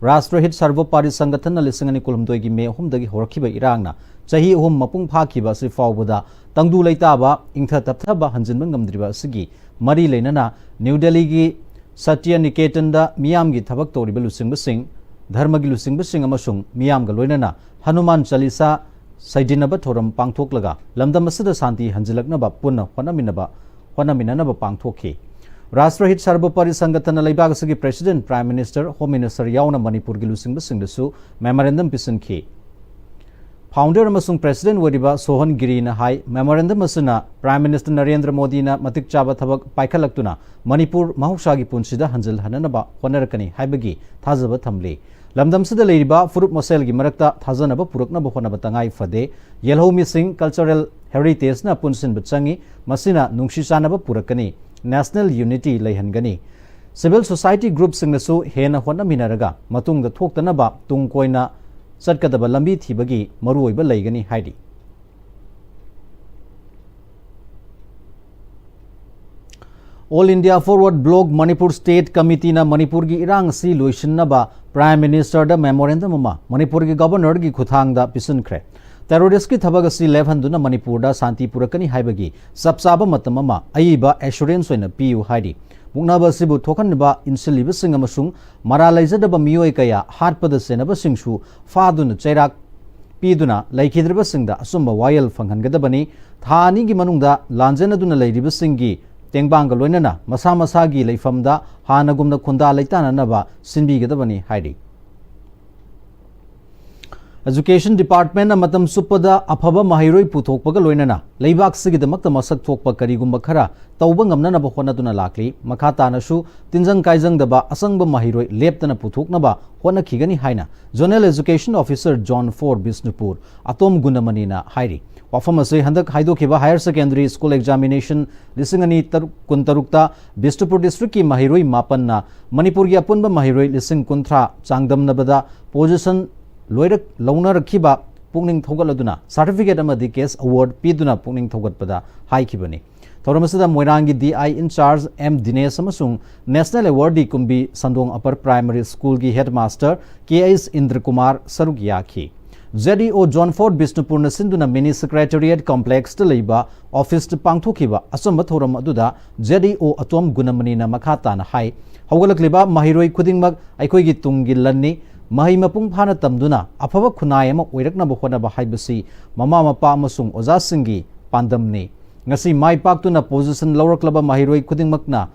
ꯔꯥꯁꯇ꯭ꯔ ꯍꯤꯠ ꯁꯔꯕꯣꯄꯥꯔꯤ ꯁꯪꯒꯊꯟꯅ ꯂꯤꯁꯤꯡ ꯑꯅꯤ ꯀꯨꯟꯍꯨꯝꯗꯣꯏꯒꯤ ꯃꯦ ꯑꯍꯨꯝꯗꯒꯤ ꯍꯧꯔꯛꯈꯤꯕ ꯏꯔꯥꯡꯅ ꯆꯍꯤ ꯑꯍꯨꯝ ꯃꯄꯨꯡ ꯐꯥꯈꯤꯕ ꯑꯁꯤ ꯐꯥꯎꯕꯗ ꯇꯪꯗꯨ ꯂꯩꯇꯥꯕ, ꯏꯪꯊ ꯇꯞꯊꯕ ꯍꯟꯖꯤꯟꯕ ꯉꯝꯗ꯭ꯔꯤꯕ ꯑꯁꯤꯒꯤ ꯃꯔꯤ ꯂꯩꯅꯅ ꯅ꯭ꯌꯨ ꯗꯦꯜꯂꯤꯒꯤ ꯁꯇ꯭ꯌ ꯅꯤꯀꯦꯇꯟꯗ ꯃꯤꯌꯥꯝꯒꯤ ꯊꯕꯛ ꯇꯧꯔꯤꯕ ꯂꯨꯆꯤꯡꯕꯁꯤꯡ, ꯙꯔꯃꯒꯤ ꯂꯨꯆꯤꯡꯕꯁꯤꯡ ꯑꯃꯁꯨꯡ ꯃꯤꯌꯥꯝꯒ ꯂꯣꯏꯅꯅ ꯍꯅꯨꯃꯥꯟ ꯆꯥꯂꯤꯁꯥ ꯁꯩꯗꯤꯟꯅꯕ ꯊꯧꯔꯝ ꯄꯥꯡꯊꯣꯛꯂꯒ ꯂꯝꯗꯝ ꯑꯁꯤꯗ ꯁꯥꯟꯇꯤ ꯍꯟꯖꯤꯜꯂꯛꯅꯕ ꯄꯨꯟꯅ ꯍꯣꯠꯅꯃꯤꯟꯅꯕ, ꯍꯣꯠꯅꯃꯤꯟꯅꯅꯕ ꯄꯥꯡꯊꯣꯛꯈꯤ꯫ ꯔꯥꯁꯇ꯭ꯔ ꯍꯤꯠ ꯁꯔꯕꯣꯄꯔꯤ ꯁꯪꯒꯊꯟꯅ ꯂꯩꯕꯥꯛ ꯑꯁꯤꯒꯤ president, prime minister, home minister ꯌꯥꯎꯅ ꯃꯅꯤꯄꯨꯔꯒꯤ ꯂꯨꯆꯤꯡꯕꯁꯤꯡꯗꯁꯨ ꯃꯦꯃꯣꯔꯦꯟꯗꯝ ꯄꯤꯁꯤꯟꯈꯤ꯫ ꯐꯥꯎꯟꯗꯔ ꯑꯃꯁꯨꯡ ꯄ꯭ꯔꯦꯁꯤꯗꯦꯟꯠ ꯑꯣꯏꯔꯤꯕ ꯁꯣꯍꯟ ꯒꯤꯔꯤꯅ ꯍꯥꯏ, ꯃꯦꯃꯣꯔꯦꯟꯗꯝ ꯑꯁꯤꯅ ꯄ꯭ꯔꯥꯏꯝ ꯃꯤꯅꯤꯁꯇꯔ ꯅꯔꯦꯟꯗ꯭ꯔ ꯃꯣꯗꯤꯅ ꯃꯇꯤꯛ ꯆꯥꯕ ꯊꯕꯛ ꯄꯥꯏꯈꯠꯂꯛꯇꯨꯅ ꯃꯅꯤꯄꯨꯔ ꯃꯍꯧꯁꯥꯒꯤ ꯄꯨꯟꯁꯤꯗ ꯍꯟꯖꯤꯜꯍꯟꯅꯅꯕ ꯍꯣꯠꯅꯔꯛꯀꯅꯤ ꯍꯥꯏꯕꯒꯤ ꯊꯥꯖꯕ ꯊꯝꯂꯤ꯫ ꯂꯝꯗꯝꯁꯤꯗ ꯂꯩꯔꯤꯕ ꯐꯨꯔꯨꯞ ꯃꯁꯦꯜꯒꯤ ꯃꯔꯛꯇ ꯊꯥꯖꯅꯕ ꯄꯨꯔꯛꯅꯕ ꯍꯣꯠꯅꯕ ꯇꯉꯥꯏ ꯐꯗꯦ꯫ ꯌꯦꯜꯍꯧꯃꯤꯁꯤꯡ ꯀꯜꯆꯔꯦꯜ ꯍꯦꯔꯤꯇꯦꯖꯅ ꯄꯨꯟꯁꯤꯟꯕ ꯆꯪꯏ꯫ ꯃꯁꯤꯅ ꯅꯨꯡꯁꯤ ꯆꯥꯟꯅꯕ ꯄꯨꯔꯛꯀꯅꯤ, ꯅꯦꯁꯅꯦꯜ ꯌꯨꯅꯤꯇꯤ ꯂꯩꯍꯟꯒꯅꯤ꯫ Civil society groupꯁꯤꯡꯅꯁꯨ ꯍꯦꯟꯅ ꯍꯣꯠꯅꯃꯤꯟꯅꯔꯒ ꯃꯇꯨꯡꯗ ꯊꯣꯛꯇꯅꯕ ꯇꯨꯡ ꯀꯣꯏꯅ ꯆꯠꯀꯗꯕ ꯂꯝꯕꯤ ꯊꯤꯕꯒꯤ ꯃꯔꯨꯑꯣꯏꯕ ꯂꯩꯒꯅꯤ ꯍꯥꯏꯔꯤ꯫ All India Forward Bloc Manipur State Committeeꯅ ꯃꯅꯤꯄꯨꯔꯒꯤ ꯏꯔꯥꯡ ꯑꯁꯤ ꯂꯣꯏꯁꯤꯟꯅꯕ Prime Ministerꯗ memorandum ꯑꯃ ꯃꯅꯤꯄꯨꯔꯒꯤ Governorꯒꯤ ꯈꯨꯠꯊꯥꯡꯗ ꯄꯤꯁꯤꯟꯈ꯭ꯔꯦ꯫ Terroristꯀꯤ ꯊꯕꯛ ꯑꯁꯤ ꯂꯦꯞꯍꯟꯗꯨꯅ ꯃꯅꯤꯄꯨꯔꯗ ꯁꯥꯟꯇꯤ ꯄꯨꯔꯛꯀꯅꯤ ꯍꯥꯏꯕꯒꯤ ꯆꯞ ꯆꯥꯕ ꯃꯇꯝ ꯑꯃ ꯑꯏꯕ assurance ꯑꯣꯏꯅ ꯄꯤꯌꯨ ꯍꯥꯏꯔꯤ꯫ ꯃꯨꯛꯅꯕ ꯑꯁꯤꯕꯨ ꯊꯣꯛꯍꯟꯕ ꯏꯟꯁꯤꯜꯂꯤꯕꯁꯤꯡ ꯑꯃꯁꯨꯡ ꯃꯔꯥꯜ ꯂꯩꯖꯗꯕ ꯃꯤꯑꯣꯏ ꯀꯌꯥ ꯍꯥꯠꯄꯗ ꯆꯦꯟꯅꯕꯁꯤꯡꯁꯨ ꯐꯥꯗꯨꯅ ꯆꯩꯔꯥꯛ ꯄꯤꯗꯨꯅ ꯂꯩꯈꯤꯗ꯭ꯔꯤꯕꯁꯤꯡꯗ ꯑꯆꯨꯝꯕ ꯋꯥꯌꯦꯜ ꯐꯪꯍꯟꯒꯗꯕꯅꯤ꯫ ꯊꯥ ꯑꯅꯤꯒꯤ ꯃꯅꯨꯡꯗ ꯂꯥꯟꯖꯦꯟꯅꯗꯨꯅ ꯂꯩꯔꯤꯕꯁꯤꯡꯒꯤ ꯇꯦꯡꯕꯥꯡꯒ ꯂꯣꯏꯅꯅ ꯃꯁꯥ ꯃꯁꯥꯒꯤ ꯂꯩꯐꯝꯗ ꯍꯥꯟꯅꯒꯨꯝꯅ ꯈꯨꯟꯗꯥ ꯂꯩꯇꯥꯅꯅꯕ ꯁꯤꯟꯕꯤꯒꯗꯕꯅꯤ ꯍꯥꯏꯔꯤ꯫ Education Departmentꯅ ꯃꯇꯝ ꯆꯨꯞꯄꯗ ꯑꯐꯕ ꯃꯍꯩꯔꯣꯏ ꯄꯨꯊꯣꯛꯄꯒ ꯂꯣꯏꯅꯅ ꯂꯩꯕꯥꯛꯁꯤꯒꯤꯗꯃꯛꯇ ꯃꯁꯛ ꯊꯣꯛꯄ ꯀꯔꯤꯒꯨꯝꯕ ꯈꯔ ꯇꯧꯕ ꯉꯝꯅꯅꯕ ꯍꯣꯠꯅꯗꯨꯅ ꯂꯥꯛꯂꯤ꯫ ꯃꯈꯥ ꯇꯥꯅꯁꯨ ꯇꯤꯟꯖꯪ ꯀꯥꯏꯖꯪꯗꯕ ꯑꯆꯪꯕ ꯃꯍꯩꯔꯣꯏ ꯂꯦꯞꯇꯅ ꯄꯨꯊꯣꯛꯅꯕ ꯍꯣꯠꯅꯈꯤꯒꯅꯤ ꯍꯥꯏꯅ Zonal Education Officer Zone four Bishnupur ꯑꯇꯣꯝ ꯒꯨꯅꯃꯅꯤꯅ ꯍꯥꯏꯔꯤ꯫ ꯋꯥꯐꯝ ꯑꯁꯤ ꯍꯟꯗꯛ ꯍꯥꯏꯗꯣꯛꯈꯤꯕ Higher Secondary School Examination ꯂꯤꯁꯤꯡ ꯑꯅꯤ ꯀꯨꯟꯇꯔꯨꯛꯇ ꯕꯤꯁꯅꯨꯄꯨꯔ districtꯀꯤ ꯃꯍꯩꯔꯣꯏ ꯃꯥꯄꯟꯅ ꯃꯅꯤꯄꯨꯔꯒꯤ ꯑꯄꯨꯟꯕ ꯃꯍꯩꯔꯣꯏ ꯂꯤꯁꯤꯡ ꯀꯨꯟꯊ꯭ꯔꯥ ꯆꯥꯡꯗꯝꯅꯕꯗ position ꯂꯣꯏꯔꯛ ꯂꯧꯅꯔꯛꯈꯤꯕ ꯄꯨꯛꯅꯤꯡ ꯊꯧꯒꯠꯂꯗꯨꯅ certificate ꯑꯃꯗꯤ cash award ꯄꯤꯗꯨꯅ ꯄꯨꯛꯅꯤꯡ ꯊꯧꯒꯠꯄꯗ ꯍꯥꯏꯈꯤꯕꯅꯤ꯫ ꯊꯧꯔꯝ ꯑꯁꯤꯗ ꯃꯣꯏꯔꯥꯡꯒꯤ D I in charge M ꯗꯤꯅꯦꯁ ꯑꯃꯁꯨꯡ National Awardee ꯀꯨꯝꯕꯤ ꯁꯟꯗꯣꯡ Upper Primary Schoolꯒꯤ headmaster K H ꯏꯟꯗ꯭ꯔꯀꯨꯃꯥꯔ ꯁꯔꯨꯛ ꯌꯥꯈꯤ꯫ ZEO Zone four ꯕꯤꯁꯅꯨꯄꯨꯔꯅ ꯁꯤꯟꯗꯨꯅ Mini Secretariat Complexꯇ ꯂꯩꯕ officeꯇ ꯄꯥꯡꯊꯣꯛꯈꯤꯕ ꯑꯆꯝꯕ ꯊꯧꯔꯝ ꯑꯗꯨꯗ ZEO ꯑꯇꯣꯝ ꯒꯨꯅꯃꯅꯤꯅ ꯃꯈꯥ ꯇꯥꯅ ꯍꯥꯏ, ꯍꯧꯒꯠꯂꯛꯂꯤꯕ ꯃꯍꯩꯔꯣꯏ ꯈꯨꯗꯤꯡꯃꯛ ꯑꯩꯈꯣꯏꯒꯤ ꯇꯨꯡꯒꯤ ꯂꯟꯅꯤ꯫ ꯃꯍꯩ ꯃꯄꯨꯡ ꯐꯥꯅ ꯇꯝꯗꯨꯅ ꯑꯐꯕ ꯈꯨꯟꯅꯥꯏ ꯑꯃ ꯑꯣꯏꯔꯛꯅꯕ ꯍꯣꯠꯅꯕ ꯍꯥꯏꯕꯁꯤ ꯃꯃꯥ ꯃꯄꯥ ꯑꯃꯁꯨꯡ ꯑꯣꯖꯥꯁꯤꯡꯒꯤ ꯄꯥꯟꯗꯝꯅꯤ꯫ ꯉꯁꯤ ꯃꯥꯏ ꯄꯥꯛꯇꯨꯅ position ꯂꯧꯔꯛꯂꯕ ꯃꯍꯩꯔꯣꯏ ꯈꯨꯗꯤꯡꯃꯛꯅ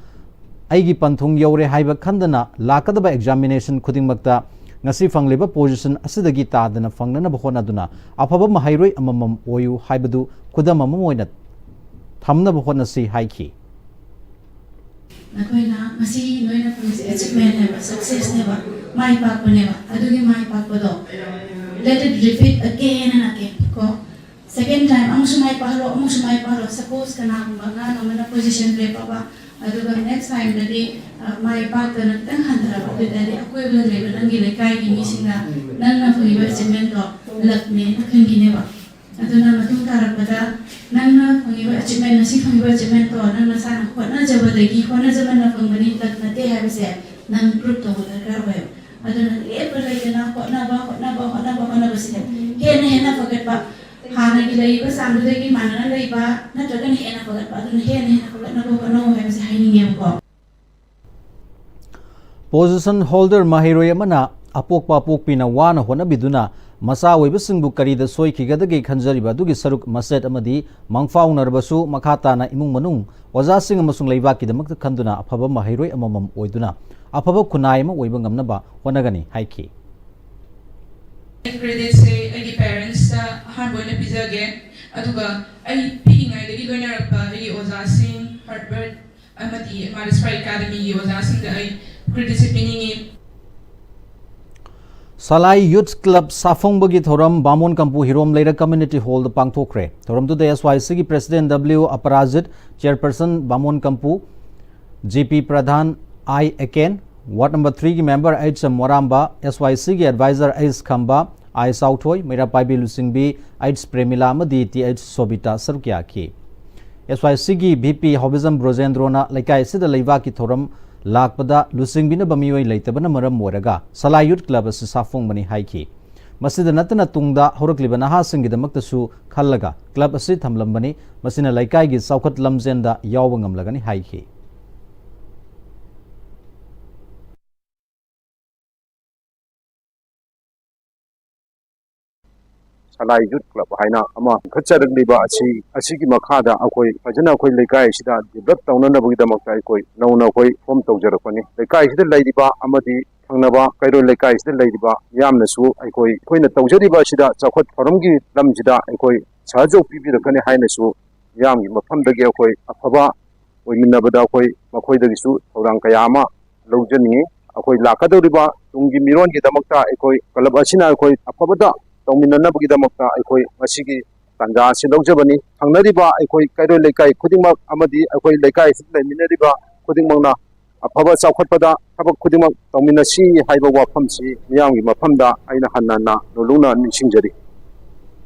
ꯑꯩꯒꯤ ꯄꯟꯊꯨꯡ ꯌꯧꯔꯦ ꯍꯥꯏꯕ ꯈꯟꯗꯅ ꯂꯥꯛꯀꯗꯕ examination ꯈꯨꯗꯤꯡꯃꯛꯇ ꯉꯁꯤ ꯐꯪꯂꯤꯕ position ꯑꯁꯤꯗꯒꯤ ꯇꯥꯗꯅ ꯐꯪꯅꯅꯕ ꯍꯣꯠꯅꯗꯨꯅ ꯑꯐꯕ ꯃꯍꯩꯔꯣꯏ ꯑꯃꯃꯝ ꯑꯣꯏꯌꯨ ꯍꯥꯏꯕꯗꯨ ꯈꯨꯗꯝ ꯑꯃ ꯑꯣꯏꯅ ꯊꯝꯅꯕ ꯍꯣꯠꯅꯁꯤ ꯍꯥꯏꯈꯤ꯫ ꯅꯈꯣꯏꯅ ꯃꯁꯤ ꯅꯣꯏꯅ ꯐꯪꯂꯤꯁꯦ achievementꯅꯦꯕ, successꯅꯦꯕ, ꯃꯥꯏ ꯄꯥꯛꯄꯅꯦꯕ꯫ ꯑꯗꯨꯒꯤ ꯃꯥꯏ ꯄꯥꯛꯄꯗꯣ let it repeat again and again ꯀꯣ꯫ Second time ꯑꯃꯨꯛꯁꯨ ꯃꯥꯏ ꯄꯥꯛꯍꯜꯂꯣ, ꯑꯃꯨꯛꯁꯨ ꯃꯥꯏ ꯄꯥꯛꯍꯜꯂꯣ꯫ Suppose ꯀꯅꯥꯒꯨꯝꯕ ꯑꯉꯥꯡ ꯑꯃꯅ position ꯂꯦꯞꯄꯕ, ꯑꯗꯨꯒ ꯅꯦꯛꯁ ꯇꯥꯏꯝꯗꯗꯤ ꯃꯥꯏ ꯄꯥꯛꯇꯅ ꯈꯤꯇꯪ ꯍꯟꯊꯔꯛꯄ ꯑꯣꯏꯇꯥꯔꯗꯤ ꯑꯀꯣꯏꯕꯗ ꯂꯩꯕ ꯅꯪꯒꯤ ꯂꯩꯀꯥꯏꯒꯤ ꯃꯤꯁꯤꯡꯅ ꯅꯪꯅ ꯐꯪꯉꯤꯕ ꯑꯦꯆꯤꯞꯃꯦꯟꯗꯣ ꯂꯛꯅꯦꯅ ꯈꯟꯈꯤꯅꯦꯕ꯫ ꯑꯗꯨꯅ ꯃꯇꯨꯡ ꯇꯥꯔꯛꯄꯗ ꯅꯪꯅ ꯐꯪꯉꯤꯕ ꯑꯦꯆꯤꯞꯃꯦꯟ, ꯉꯁꯤ ꯐꯪꯉꯤꯕ ꯑꯦꯆꯤꯞꯃꯦꯟꯇꯣ ꯅꯪ ꯅꯁꯥꯅ ꯍꯣꯠꯅꯖꯕꯗꯒꯤ, ꯍꯣꯠꯅꯖꯃꯟꯅ ꯐꯪꯕꯅꯤ, ꯂꯛ ꯅꯠꯇꯦ ꯍꯥꯏꯕꯁꯦ ꯅꯪ ꯄ꯭ꯔꯨꯞ ꯇꯧꯕ ꯗꯔꯀꯥꯔ ꯑꯣꯏꯌꯦꯕ꯫ ꯑꯗꯨꯅ ꯂꯦꯞꯄ ꯂꯩꯇꯅ ꯍꯣꯠꯅꯕ, ꯍꯣꯠꯅꯕ, ꯍꯣꯠꯅꯕ, ꯍꯣꯠꯅꯕꯁꯤꯅ ꯍꯦꯟꯅ ꯍꯦꯟꯅ ꯐꯒꯠꯄ, ꯍꯥꯟꯅꯒꯤ ꯂꯩꯔꯤꯕ ꯆꯥꯡꯗꯨꯗꯒꯤ ꯃꯥꯟꯅꯅ ꯂꯩꯕ ꯅꯠꯇ꯭ꯔꯒꯅ ꯍꯦꯟꯅ ꯐꯒꯠꯄ, ꯑꯗꯨꯅ ꯍꯦꯟꯅ ꯍꯦꯟꯅ ꯐꯒꯠꯅꯕ ꯍꯣꯠꯅꯧ ꯍꯥꯏꯕꯁꯦ ꯍꯥꯏꯅꯤꯡꯉꯦꯕꯀꯣ꯫ ꯄꯣꯖꯤꯁꯟ ꯍꯣꯜꯗꯔ ꯃꯍꯩꯔꯣꯏ ꯑꯃꯅ ꯑꯄꯣꯛꯄ ꯑꯄꯣꯛꯄꯤꯅ ꯋꯥꯅ ꯍꯣꯠꯅꯕꯤꯗꯨꯅ ꯃꯆꯥ ꯑꯣꯏꯕꯁꯤꯡꯕꯨ ꯀꯔꯤꯗ ꯁꯣꯏꯈꯤꯒꯗꯒꯦ ꯈꯟꯖꯔꯤꯕ ꯑꯗꯨꯒꯤ ꯁꯔꯨꯛ ꯃꯆꯦꯠ ꯑꯃꯗꯤ ꯃꯪꯐꯥꯎꯅꯔꯕꯁꯨ ꯃꯈꯥ ꯇꯥꯅ ꯏꯃꯨꯡ ꯃꯅꯨꯡ, ꯑꯣꯖꯥꯁꯤꯡ ꯑꯃꯁꯨꯡ ꯂꯩꯕꯥꯛꯀꯤꯗꯃꯛꯇ ꯈꯟꯗꯨꯅ ꯑꯐꯕ ꯃꯍꯩꯔꯣꯏ ꯑꯃꯃꯝ ꯑꯣꯏꯗꯨꯅ ꯑꯐꯕ ꯈꯨꯟꯅꯥꯏ ꯑꯃ ꯑꯣꯏꯕ ꯉꯝꯅꯕ ꯍꯣꯠꯅꯒꯅꯤ ꯍꯥꯏꯈꯤ꯫ ꯀ꯭ꯔꯦꯗꯤꯠꯁꯦ ꯑꯩꯒꯤ ꯄꯦꯔꯦꯟꯁꯇ ꯑꯍꯥꯟꯕ ꯑꯣꯏꯅ ꯄꯤꯖꯒꯦ꯫ ꯑꯗꯨꯒ ꯑꯩ ꯄꯤꯛꯏꯉꯩꯗꯒꯤ ꯂꯣꯏꯅꯔꯛꯄ ꯑꯩꯒꯤ ꯑꯣꯖꯥꯁꯤꯡ, ꯍꯔꯕꯔꯠ ꯑꯃꯗꯤ ꯃꯥꯔꯤꯁ ꯐ꯭ꯔꯥꯏ ꯑꯦꯀꯥꯗꯃꯤꯒꯤ ꯑꯣꯖꯥꯁꯤꯡꯗ ꯑꯩ ꯀ꯭ꯔꯦꯗꯤꯠꯁꯦ ꯄꯤꯅꯤꯡꯉꯤ꯫ ꯁꯂꯥꯏ ꯌꯨꯊ ꯀ꯭ꯂꯕ ꯁꯥꯐꯣꯡꯕꯒꯤ ꯊꯧꯔꯝ ꯕꯥꯃꯣꯟ ꯀꯝꯄꯨ ꯍꯤꯔꯣꯝ ꯂꯩꯔꯛ ꯀꯝꯃ꯭ꯌꯨꯅꯤꯇꯤ ꯍꯣꯜꯗ ꯄꯥꯡꯊꯣꯛꯈ꯭ꯔꯦ꯫ ꯊꯧꯔꯝꯗꯨꯗ ꯑꯦꯁ ꯋꯥꯏ ꯁꯤꯒꯤ ꯄ꯭ꯔꯦꯁꯤꯗꯦꯟꯠ ꯗꯕ꯭ꯂꯤꯎ ꯑꯄꯔꯥꯖꯤꯠ, ꯆꯦꯌꯔꯄꯔꯁꯟ ꯕꯥꯃꯣꯟ ꯀꯝꯄꯨ, ꯖꯤ ꯄꯤ ꯄ꯭ꯔꯙꯥꯟ, ꯑꯥꯏ ꯑꯦꯀꯦꯟ, ꯋꯥꯔꯗ ꯅꯝꯕꯔ ꯊ꯭ꯔꯤꯒꯤ ꯃꯦꯝꯕꯔ ꯑꯩꯆ ꯑꯦꯝ ꯃꯣꯔꯥꯝꯕ, ꯑꯦꯁ ꯋꯥꯏ ꯁꯤꯒꯤ ꯑꯦꯗꯚꯥꯏꯖꯔ ꯑꯩꯆ ꯈꯝꯕ, ꯑꯥꯏ ꯆꯥꯎꯊꯣꯏ, ꯃꯩꯔꯥ ꯄꯥꯏꯕꯤ ꯂꯨꯆꯤꯡꯕꯤ, ꯑꯩꯆ ꯄ꯭ꯔꯦꯃꯤꯂꯥ ꯑꯃꯗꯤ ꯇꯤ ꯑꯩꯆ ꯁꯣꯕꯤꯇꯥ ꯁꯔꯨꯛ ꯌꯥꯈꯤ꯫ ꯑꯦꯁ ꯋꯥꯏ ꯁꯤꯒꯤ ꯚꯤ ꯄꯤ ꯍꯣꯕꯤꯖꯝ ꯕ꯭ꯔꯣꯖꯦꯟꯗ꯭ꯔꯣꯅ ꯂꯩꯀꯥꯏ ꯑꯁꯤꯗ ꯂꯩꯕꯥꯛꯀꯤ ꯊꯧꯔꯝ ꯂꯥꯛꯄꯗ ꯂꯨꯆꯤꯡꯕꯤꯅꯕ ꯃꯤꯑꯣꯏ ꯂꯩꯇꯕꯅ ꯃꯔꯝ ꯑꯣꯏꯔꯒ ꯁꯂꯥꯏ ꯌꯨꯠ ꯀ꯭ꯂꯕ ꯑꯁꯤ ꯁꯥꯐꯣꯡꯕꯅꯤ ꯍꯥꯏꯈꯤ꯫ ꯃꯁꯤꯗ ꯅꯠꯇꯅ ꯇꯨꯡꯗ ꯍꯧꯔꯛꯂꯤꯕ ꯅꯍꯥꯁꯤꯡꯒꯤꯗꯃꯛꯇꯁꯨ ꯈꯜꯂꯒ ꯀ꯭ꯂꯕ ꯑꯁꯤ ꯊꯝꯂꯝꯕꯅꯤ꯫ ꯃꯁꯤꯅ ꯂꯩꯀꯥꯏꯒꯤ ꯆꯥꯎꯈꯠ ꯂꯝꯖꯦꯟꯗ ꯌꯥꯎꯕ ꯉꯝꯂꯒꯅꯤ ꯍꯥꯏꯈꯤ꯫ ꯁꯂꯥꯏ ꯌꯨꯠ ꯀ꯭ꯂꯕ ꯍꯥꯏꯅ ꯑꯃ ꯂꯤꯡꯈꯠꯆꯔꯛꯂꯤꯕ ꯑꯁꯤ, ꯑꯁꯤꯒꯤ ꯃꯈꯥꯗ ꯑꯩꯈꯣꯏ ꯐꯖꯅ ꯑꯩꯈꯣꯏ ꯂꯩꯀꯥꯏ ꯑꯁꯤꯗ ꯗꯤꯕ꯭ꯂꯞ ꯇꯧꯅꯅꯕꯒꯤꯗꯃꯛꯇ ꯑꯩꯈꯣꯏ ꯅꯧꯅ ꯑꯩꯈꯣꯏ ꯐꯣꯝ ꯇꯧꯖꯔꯛꯄꯅꯤ꯫ ꯂꯩꯀꯥꯏꯁꯤꯗ ꯂꯩꯔꯤꯕ ꯑꯃꯗꯤ ꯊꯪꯅꯕ ꯀꯩꯔꯣꯏ ꯂꯩꯀꯥꯏꯁꯤꯗ ꯂꯩꯔꯤꯕ ꯃꯤꯌꯥꯝꯅꯁꯨ ꯑꯩꯈꯣꯏ, ꯑꯩꯈꯣꯏꯅ ꯇꯧꯖꯔꯤꯕ ꯑꯁꯤꯗ ꯆꯥꯎꯈꯠ ꯊꯧꯔꯝꯒꯤ ꯂꯝꯁꯤꯗ ꯑꯩꯈꯣꯏ ꯁꯍꯖꯣꯛ ꯄꯤꯕꯤꯔꯛꯀꯅꯤ ꯍꯥꯏꯅꯁꯨ ꯃꯤꯌꯥꯝꯒꯤ ꯃꯐꯝꯗꯒꯤ ꯑꯩꯈꯣꯏ ꯑꯐꯕ ꯑꯣꯏꯃꯤꯟꯅꯕꯗ ꯑꯩꯈꯣꯏ ꯃꯈꯣꯏꯗꯒꯤꯁꯨ ꯊꯧꯔꯥꯡ ꯀꯌꯥ ꯑꯃ ꯂꯧꯖꯅꯤꯡꯏ꯫ ꯑꯩꯈꯣꯏ ꯂꯥꯛꯀꯗꯧꯔꯤꯕ ꯇꯨꯡꯒꯤ ꯃꯤꯔꯣꯟꯒꯤꯗꯃꯛꯇ ꯑꯩꯈꯣꯏ ꯀ꯭ꯂꯕ ꯑꯁꯤꯅ ꯑꯩꯈꯣꯏ ꯑꯐꯕꯗ ꯇꯧꯃꯤꯟꯅꯅꯕꯒꯤꯗꯃꯛꯇ ꯑꯩꯈꯣꯏ ꯉꯁꯤꯒꯤ ꯇꯥꯟꯖꯥ ꯑꯁꯤ ꯂꯧꯖꯕꯅꯤ꯫ ꯊꯪꯅꯔꯤꯕ ꯑꯩꯈꯣꯏ ꯀꯩꯔꯣꯏ ꯂꯩꯀꯥꯏ ꯈꯨꯗꯤꯡꯃꯛ ꯑꯃꯗꯤ ꯑꯩꯈꯣꯏ ꯂꯩꯀꯥꯏ ꯑꯁꯤꯗ ꯂꯩꯃꯤꯟꯅꯔꯤꯕ ꯈꯨꯗꯤꯡꯃꯛꯅ ꯑꯐꯕ ꯆꯥꯎꯈꯠꯄꯗ ꯊꯕꯛ ꯈꯨꯗꯤꯡꯃꯛ ꯇꯧꯃꯤꯟꯅꯁꯤ ꯍꯥꯏꯕ ꯋꯥꯐꯝꯁꯤ ꯃꯤꯌꯥꯝꯒꯤ ꯃꯐꯝꯗ ꯑꯩꯅ ꯍꯟꯅ ꯍꯟꯅ ꯅꯣꯜꯂꯨꯛꯅ ꯅꯤꯡꯁꯤꯡꯖꯔꯤ꯫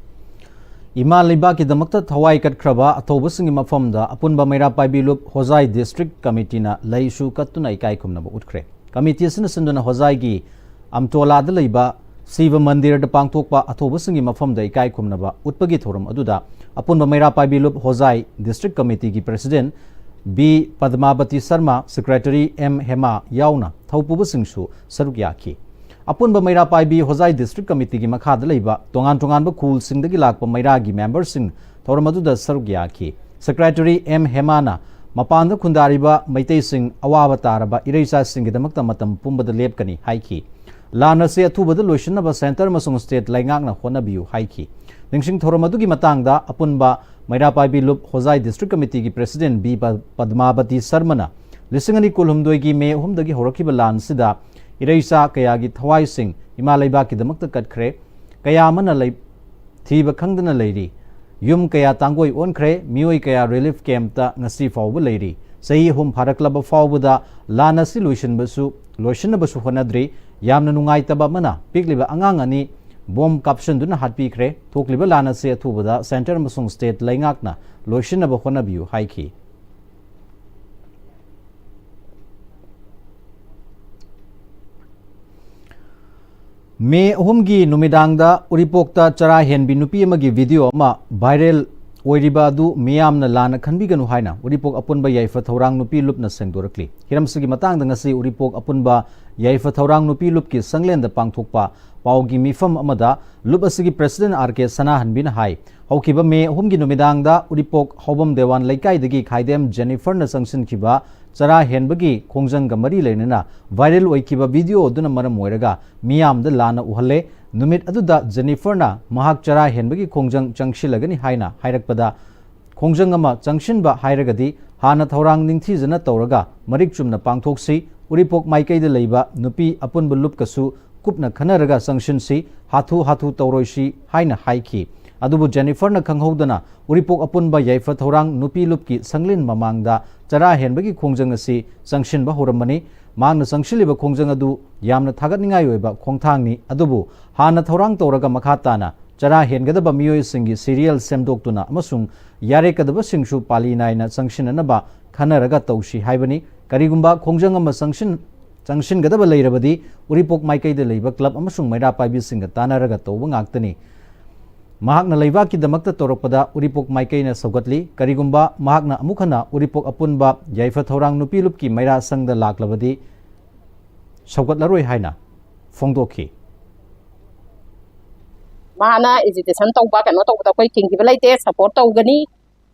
ꯏꯃꯥ ꯂꯩꯕꯥꯛꯀꯤꯗꯃꯛꯇ ꯊꯋꯥꯏ ꯀꯠꯈ꯭ꯔꯕ ꯑꯊꯧꯕꯁꯤꯡꯒꯤ ꯃꯐꯝꯗ ꯑꯄꯨꯟꯕ ꯃꯩꯔꯥ ꯄꯥꯏꯕꯤ ꯂꯨꯞ ꯍꯣꯖꯥꯏ ꯗꯤꯁꯇ꯭ꯔꯤꯛ ꯀꯃꯤꯇꯤꯅ ꯂꯩꯁꯨ ꯀꯠꯇꯨꯅ ꯏꯀꯥꯏ ꯈꯨꯝꯅꯕ ꯎꯠꯈ꯭ꯔꯦ꯫ ꯀꯃꯤꯇꯤ ꯑꯁꯤꯅ ꯁꯤꯟꯗꯨꯅ ꯍꯣꯖꯥꯏꯒꯤ ꯑꯝꯇꯣꯂꯥꯗ ꯂꯩꯕ ꯁꯤꯕ ꯃꯟꯗꯤꯔꯗ ꯄꯥꯡꯊꯣꯛꯄ ꯑꯊꯧꯕꯁꯤꯡꯒꯤ ꯃꯐꯝꯗ ꯏꯀꯥꯏ ꯈꯨꯝꯅꯕ ꯎꯠꯄꯒꯤ ꯊꯧꯔꯝ ꯑꯗꯨꯗ ꯑꯄꯨꯟꯕ ꯃꯩꯔꯥ ꯄꯥꯏꯕꯤ ꯂꯨꯞ ꯍꯣꯖꯥꯏ ꯗꯤꯁꯇ꯭ꯔꯤꯛ ꯀꯃꯤꯇꯤꯒꯤ president B Padmavati Sharma, secretary M Hema ꯌꯥꯎꯅ ꯊꯧꯄꯨꯕꯁꯤꯡꯁꯨ ꯁꯔꯨꯛ ꯌꯥꯈꯤ꯫ ꯑꯄꯨꯟꯕ ꯃꯩꯔꯥ ꯄꯥꯏꯕꯤ ꯍꯣꯖꯥꯏ ꯗꯤꯁꯇ꯭ꯔꯤꯛ ꯀꯃꯤꯇꯤꯒꯤ ꯃꯈꯥꯗ ꯂꯩꯕ ꯇꯣꯉꯥꯟ ꯇꯣꯉꯥꯟꯕ ꯈꯨꯜꯁꯤꯡꯗꯒꯤ ꯂꯥꯛꯄ ꯃꯩꯔꯥꯒꯤ ꯃꯦꯝꯕꯔꯁꯤꯡ ꯊꯧꯔꯝ ꯑꯗꯨꯗ ꯁꯔꯨꯛ ꯌꯥꯈꯤ꯫ ꯁꯦꯀ꯭ꯔꯦꯇꯔꯤ ꯑꯦꯝ ꯍꯦꯃꯥꯅ ꯃꯄꯥꯟꯗ ꯈꯨꯟꯗꯥꯔꯤꯕ ꯃꯩꯇꯩꯁꯤꯡ ꯑꯋꯥꯕ ꯇꯥꯔꯕ ꯏꯔꯩꯆꯥꯁꯤꯡꯒꯤꯗꯃꯛꯇ ꯃꯇꯝ ꯄꯨꯝꯕꯗ ꯂꯦꯞꯀꯅꯤ ꯍꯥꯏꯈꯤ꯫ ꯂꯥꯟ ꯑꯁꯤ ꯑꯊꯨꯕꯗ ꯂꯣꯏꯁꯤꯟꯅꯕ ꯁꯦꯟꯇꯔ ꯑꯃꯁꯨꯡ ꯁ꯭ꯇꯦꯠ ꯂꯩꯉꯥꯛꯅ ꯍꯣꯠꯅꯕꯤꯌꯨ ꯍꯥꯏꯈꯤ꯫ ꯅꯤꯡꯁꯤꯡ ꯊꯧꯔꯝ ꯑꯗꯨꯒꯤ ꯃꯇꯥꯡꯗ ꯑꯄꯨꯟꯕ ꯃꯩꯔꯥ ꯄꯥꯏꯕꯤ ꯂꯨꯞ ꯍꯣꯖꯥꯏ ꯗꯤꯁꯇ꯭ꯔꯤꯛ ꯀꯃꯤꯇꯤꯒꯤ ꯄ꯭ꯔꯦꯁꯤꯗꯦꯟꯠ ꯕꯤ ꯄ-, ꯄꯗꯃꯥꯕꯇꯤ ꯁꯔꯃꯅ ꯂꯤꯁꯤꯡ ꯑꯅꯤ ꯀꯨꯟꯍꯨꯝꯗꯣꯏꯒꯤ ꯃꯦ ꯑꯍꯨꯝꯗꯒꯤ ꯍꯧꯔꯛꯈꯤꯕ ꯂꯥꯟ ꯑꯁꯤꯗ ꯏꯔꯩꯆꯥ ꯀꯌꯥꯒꯤ ꯊꯋꯥꯏꯁꯤꯡ ꯏꯃꯥ ꯂꯩꯕꯥꯛꯀꯤꯗꯃꯛꯇ ꯀꯠꯈ꯭ꯔꯦ꯫ ꯀꯌꯥ ꯑꯃꯅ ꯂꯩ-, ꯊꯤꯕ ꯈꯪꯗꯅ ꯂꯩꯔꯤ꯫ ꯌꯨꯝ ꯀꯌꯥ ꯇꯥꯡꯒꯣꯏ ꯑꯣꯟꯈ꯭ꯔꯦ꯫ ꯃꯤꯑꯣꯏ ꯀꯌꯥ ꯔꯤꯂꯤꯐ ꯀꯦꯝꯞꯇ ꯉꯁꯤ ꯐꯥꯎꯕ ꯂꯩꯔꯤ꯫ ꯆꯍꯤ ꯑꯍꯨꯝ ꯐꯥꯔꯛꯂꯕ ꯐꯥꯎꯕꯗ ꯂꯥꯟ ꯑꯁꯤ ꯂꯣꯏꯁꯤꯟꯕꯁꯨ, ꯂꯣꯏꯁꯤꯟꯅꯕꯁꯨ ꯍꯣꯠꯅꯗ꯭ꯔꯤ꯫ ꯌꯥꯝꯅ ꯅꯨꯡꯉꯥꯏꯇꯕ ꯑꯃꯅ, ꯄꯤꯛꯂꯤꯕ ꯑꯉꯥꯡ ꯑꯅꯤ ꯕꯣꯝ ꯀꯥꯞꯁꯤꯟꯗꯨꯅ ꯍꯥꯠꯄꯤꯈ꯭ꯔꯦ꯫ ꯊꯣꯛꯂꯤꯕ ꯂꯥꯟ ꯑꯁꯤ ꯑꯊꯨꯕꯗ ꯁꯦꯟꯇꯔ ꯑꯃꯁꯨꯡ ꯁ꯭ꯇꯦꯠ ꯂꯩꯉꯥꯛꯅ ꯂꯣꯏꯁꯤꯟꯅꯕ ꯍꯣꯠꯅꯕꯤꯌꯨ ꯍꯥꯏꯈꯤ꯫ ꯃꯦ ꯑꯍꯨꯝꯒꯤ ꯅꯨꯃꯤꯗꯥꯡꯗ ꯎꯔꯤꯄꯣꯛꯇ ꯆꯔꯥ ꯍꯦꯟꯕꯤ ꯅꯨꯄꯤ ꯑꯃꯒꯤ ꯚꯤꯗꯤꯑꯣ ꯑꯃ ꯚꯥꯏꯔꯦꯜ ꯑꯣꯏꯔꯤꯕ ꯑꯗꯨ ꯃꯤꯌꯥꯝꯅ ꯂꯥꯟꯅ ꯈꯟꯕꯤꯒꯅꯨ ꯍꯥꯏꯅ ꯎꯔꯤꯄꯣꯛ ꯑꯄꯨꯟꯕ ꯌꯥꯏꯐ ꯊꯧꯔꯥꯡ ꯅꯨꯄꯤ ꯂꯨꯞꯅ ꯁꯦꯡꯗꯣꯔꯛꯂꯤ꯫ ꯍꯤꯔꯝꯁꯤꯒꯤ ꯃꯇꯥꯡꯗ ꯉꯁꯤ ꯎꯔꯤꯄꯣꯛ ꯑꯄꯨꯟꯕ ꯌꯥꯏꯐ ꯊꯧꯔꯥꯡ ꯅꯨꯄꯤ ꯂꯨꯞꯀꯤ ꯁꯪꯂꯦꯟꯗ ꯄꯥꯡꯊꯣꯛꯄ ꯄꯥꯎꯒꯤ ꯃꯤꯐꯝ ꯑꯃꯗ ꯂꯨꯞ ꯑꯁꯤꯒꯤ ꯄ꯭ꯔꯦꯁꯤꯗꯦꯟꯠ ꯑꯥꯔ ꯀꯦ ꯁꯅꯥꯍꯟꯕꯤꯅ ꯍꯥꯏ, ꯍꯧꯈꯤꯕ ꯃꯦ ꯑꯍꯨꯝꯒꯤ ꯅꯨꯃꯤꯗꯥꯡꯗ ꯎꯔꯤꯄꯣꯛ ꯍꯥꯎꯕꯝ ꯗꯦꯋꯥꯟ ꯂꯩꯀꯥꯏꯗꯒꯤ ꯈꯥꯏꯗꯦꯝ ꯖꯦꯅꯤꯐꯔꯅ ꯆꯪꯁꯤꯟꯈꯤꯕ ꯆꯔꯥ ꯍꯦꯟꯕꯒꯤ ꯈꯣꯡꯖꯪꯒ ꯃꯔꯤ ꯂꯩꯅꯅ ꯚꯥꯏꯔꯦꯜ ꯑꯣꯏꯈꯤꯕ ꯚꯤꯗꯤꯑꯣ ꯑꯗꯨꯅ ꯃꯔꯝ ꯑꯣꯏꯔꯒ ꯃꯤꯌꯥꯝꯗ ꯂꯥꯟꯅ ꯎꯍꯜꯂꯦ꯫ ꯅꯨꯃꯤꯠ ꯑꯗꯨꯗ ꯖꯦꯅꯤꯐꯔꯅ ꯃꯍꯥꯛ ꯆꯔꯥ ꯍꯦꯟꯕꯒꯤ ꯈꯣꯡꯖꯪ ꯆꯪꯁꯤꯜꯂꯒꯅꯤ ꯍꯥꯏꯅ ꯍꯥꯏꯔꯛꯄꯗ, ꯈꯣꯡꯖꯪ ꯑꯃ ꯆꯪꯁꯤꯟꯕ ꯍꯥꯏꯔꯒꯗꯤ ꯍꯥꯟꯅ ꯊꯧꯔꯥꯡ ꯅꯤꯡꯊꯤꯖꯅ ꯇꯧꯔꯒ ꯃꯔꯤꯛ ꯆꯨꯝꯅ ꯄꯥꯡꯊꯣꯛꯁꯤ꯫ ꯎꯔꯤꯄꯣꯛ ꯃꯥꯏꯀꯩꯗ ꯂꯩꯕ ꯅꯨꯄꯤ ꯑꯄꯨꯟꯕ ꯂꯨꯞꯀꯁꯨ ꯀꯨꯞꯅ ꯈꯟꯅꯔꯒ ꯆꯪꯁꯤꯟꯁꯤ, ꯍꯥꯊꯨ ꯍꯥꯊꯨ ꯇꯧꯔꯣꯏꯁꯤ ꯍꯥꯏꯅ ꯍꯥꯏꯈꯤ꯫ ꯑꯗꯨꯕꯨ ꯖꯦꯅꯤꯐꯔꯅ ꯈꯪꯍꯧꯗꯅ ꯎꯔꯤꯄꯣꯛ ꯑꯄꯨꯟꯕ ꯌꯥꯏꯐ ꯊꯧꯔꯥꯡ ꯅꯨꯄꯤ ꯂꯨꯞꯀꯤ ꯁꯪꯂꯦꯟ ꯃꯃꯥꯡꯗ ꯆꯔꯥ ꯍꯦꯟꯕꯒꯤ ꯈꯣꯡꯖꯪ ꯑꯁꯤ ꯆꯪꯁꯤꯟꯕ ꯍꯧꯔꯝꯕꯅꯤ꯫ ꯃꯍꯥꯛꯅ ꯆꯪꯁꯤꯜꯂꯤꯕ ꯈꯣꯡꯖꯪ ꯑꯗꯨ ꯌꯥꯝꯅ ꯊꯥꯒꯠꯅꯤꯡꯉꯥꯏ ꯑꯣꯏꯕ ꯈꯣꯡꯊꯥꯡꯅꯤ꯫ ꯑꯗꯨꯕꯨ ꯍꯥꯟꯅ ꯊꯧꯔꯥꯡ ꯇꯧꯔꯒ ꯃꯈꯥ ꯇꯥꯅ ꯆꯔꯥ ꯍꯦꯟꯒꯗꯕ ꯃꯤꯑꯣꯏꯁꯤꯡꯒꯤ ꯁꯤꯔꯤꯌꯦꯜ ꯁꯦꯝꯗꯣꯛꯇꯨꯅ ꯑꯃꯁꯨꯡ ꯌꯥꯔꯦꯀꯗꯕꯁꯤꯡꯁꯨ ꯄꯥꯂꯤ ꯅꯥꯏꯅ ꯆꯪꯁꯤꯟꯅꯅꯕ ꯈꯟꯅꯔꯒ ꯇꯧꯁꯤ ꯍꯥꯏꯕꯅꯤ꯫ ꯀꯔꯤꯒꯨꯝꯕ ꯈꯣꯡꯖꯪ ꯑꯃ ꯆꯪꯁꯤꯟ-, ꯆꯪꯁꯤꯟꯒꯗꯕ ꯂꯩꯔꯕꯗꯤ ꯎꯔꯤꯄꯣꯛ ꯃꯥꯏꯀꯩꯗ ꯂꯩꯕ ꯀ꯭ꯂꯕ ꯑꯃꯁꯨꯡ ꯃꯩꯔꯥ ꯄꯥꯏꯕꯤꯁꯤꯡꯒ ꯇꯥꯟꯅꯔꯒ ꯇꯧꯕ ꯉꯥꯛꯇꯅꯤ꯫ ꯃꯍꯥꯛꯅ ꯂꯩꯕꯥꯛꯀꯤꯗꯃꯛꯇ ꯇꯧꯔꯛꯄꯗ ꯎꯔꯤꯄꯣꯛ ꯃꯥꯏꯀꯩꯅ ꯁꯧꯒꯠꯂꯤ꯫ ꯀꯔꯤꯒꯨꯝꯕ ꯃꯍꯥꯛꯅ ꯑꯃꯨꯛ ꯍꯟꯅ ꯎꯔꯤꯄꯣꯛ ꯑꯄꯨꯟꯕ ꯌꯥꯏꯐ ꯊꯧꯔꯥꯡ ꯅꯨꯄꯤ ꯂꯨꯞꯀꯤ ꯃꯩꯔꯥ ꯁꯪꯗ ꯂꯥꯛꯂꯕꯗꯤ ꯁꯧꯒꯠꯂꯔꯣꯏ ꯍꯥꯏꯅ ꯐꯣꯡꯗꯣꯛꯈꯤ꯫ ꯃꯥꯅ ꯑꯦꯖꯤꯇꯦꯁꯟ ꯇꯧꯕ, ꯀꯩꯅꯣ ꯇꯧꯕꯗ ꯑꯩꯈꯣꯏ ꯊꯤꯡꯈꯤꯕ ꯂꯩꯇꯦ, ꯁꯞꯄꯣꯔꯠ ꯇꯧꯒꯅꯤ꯫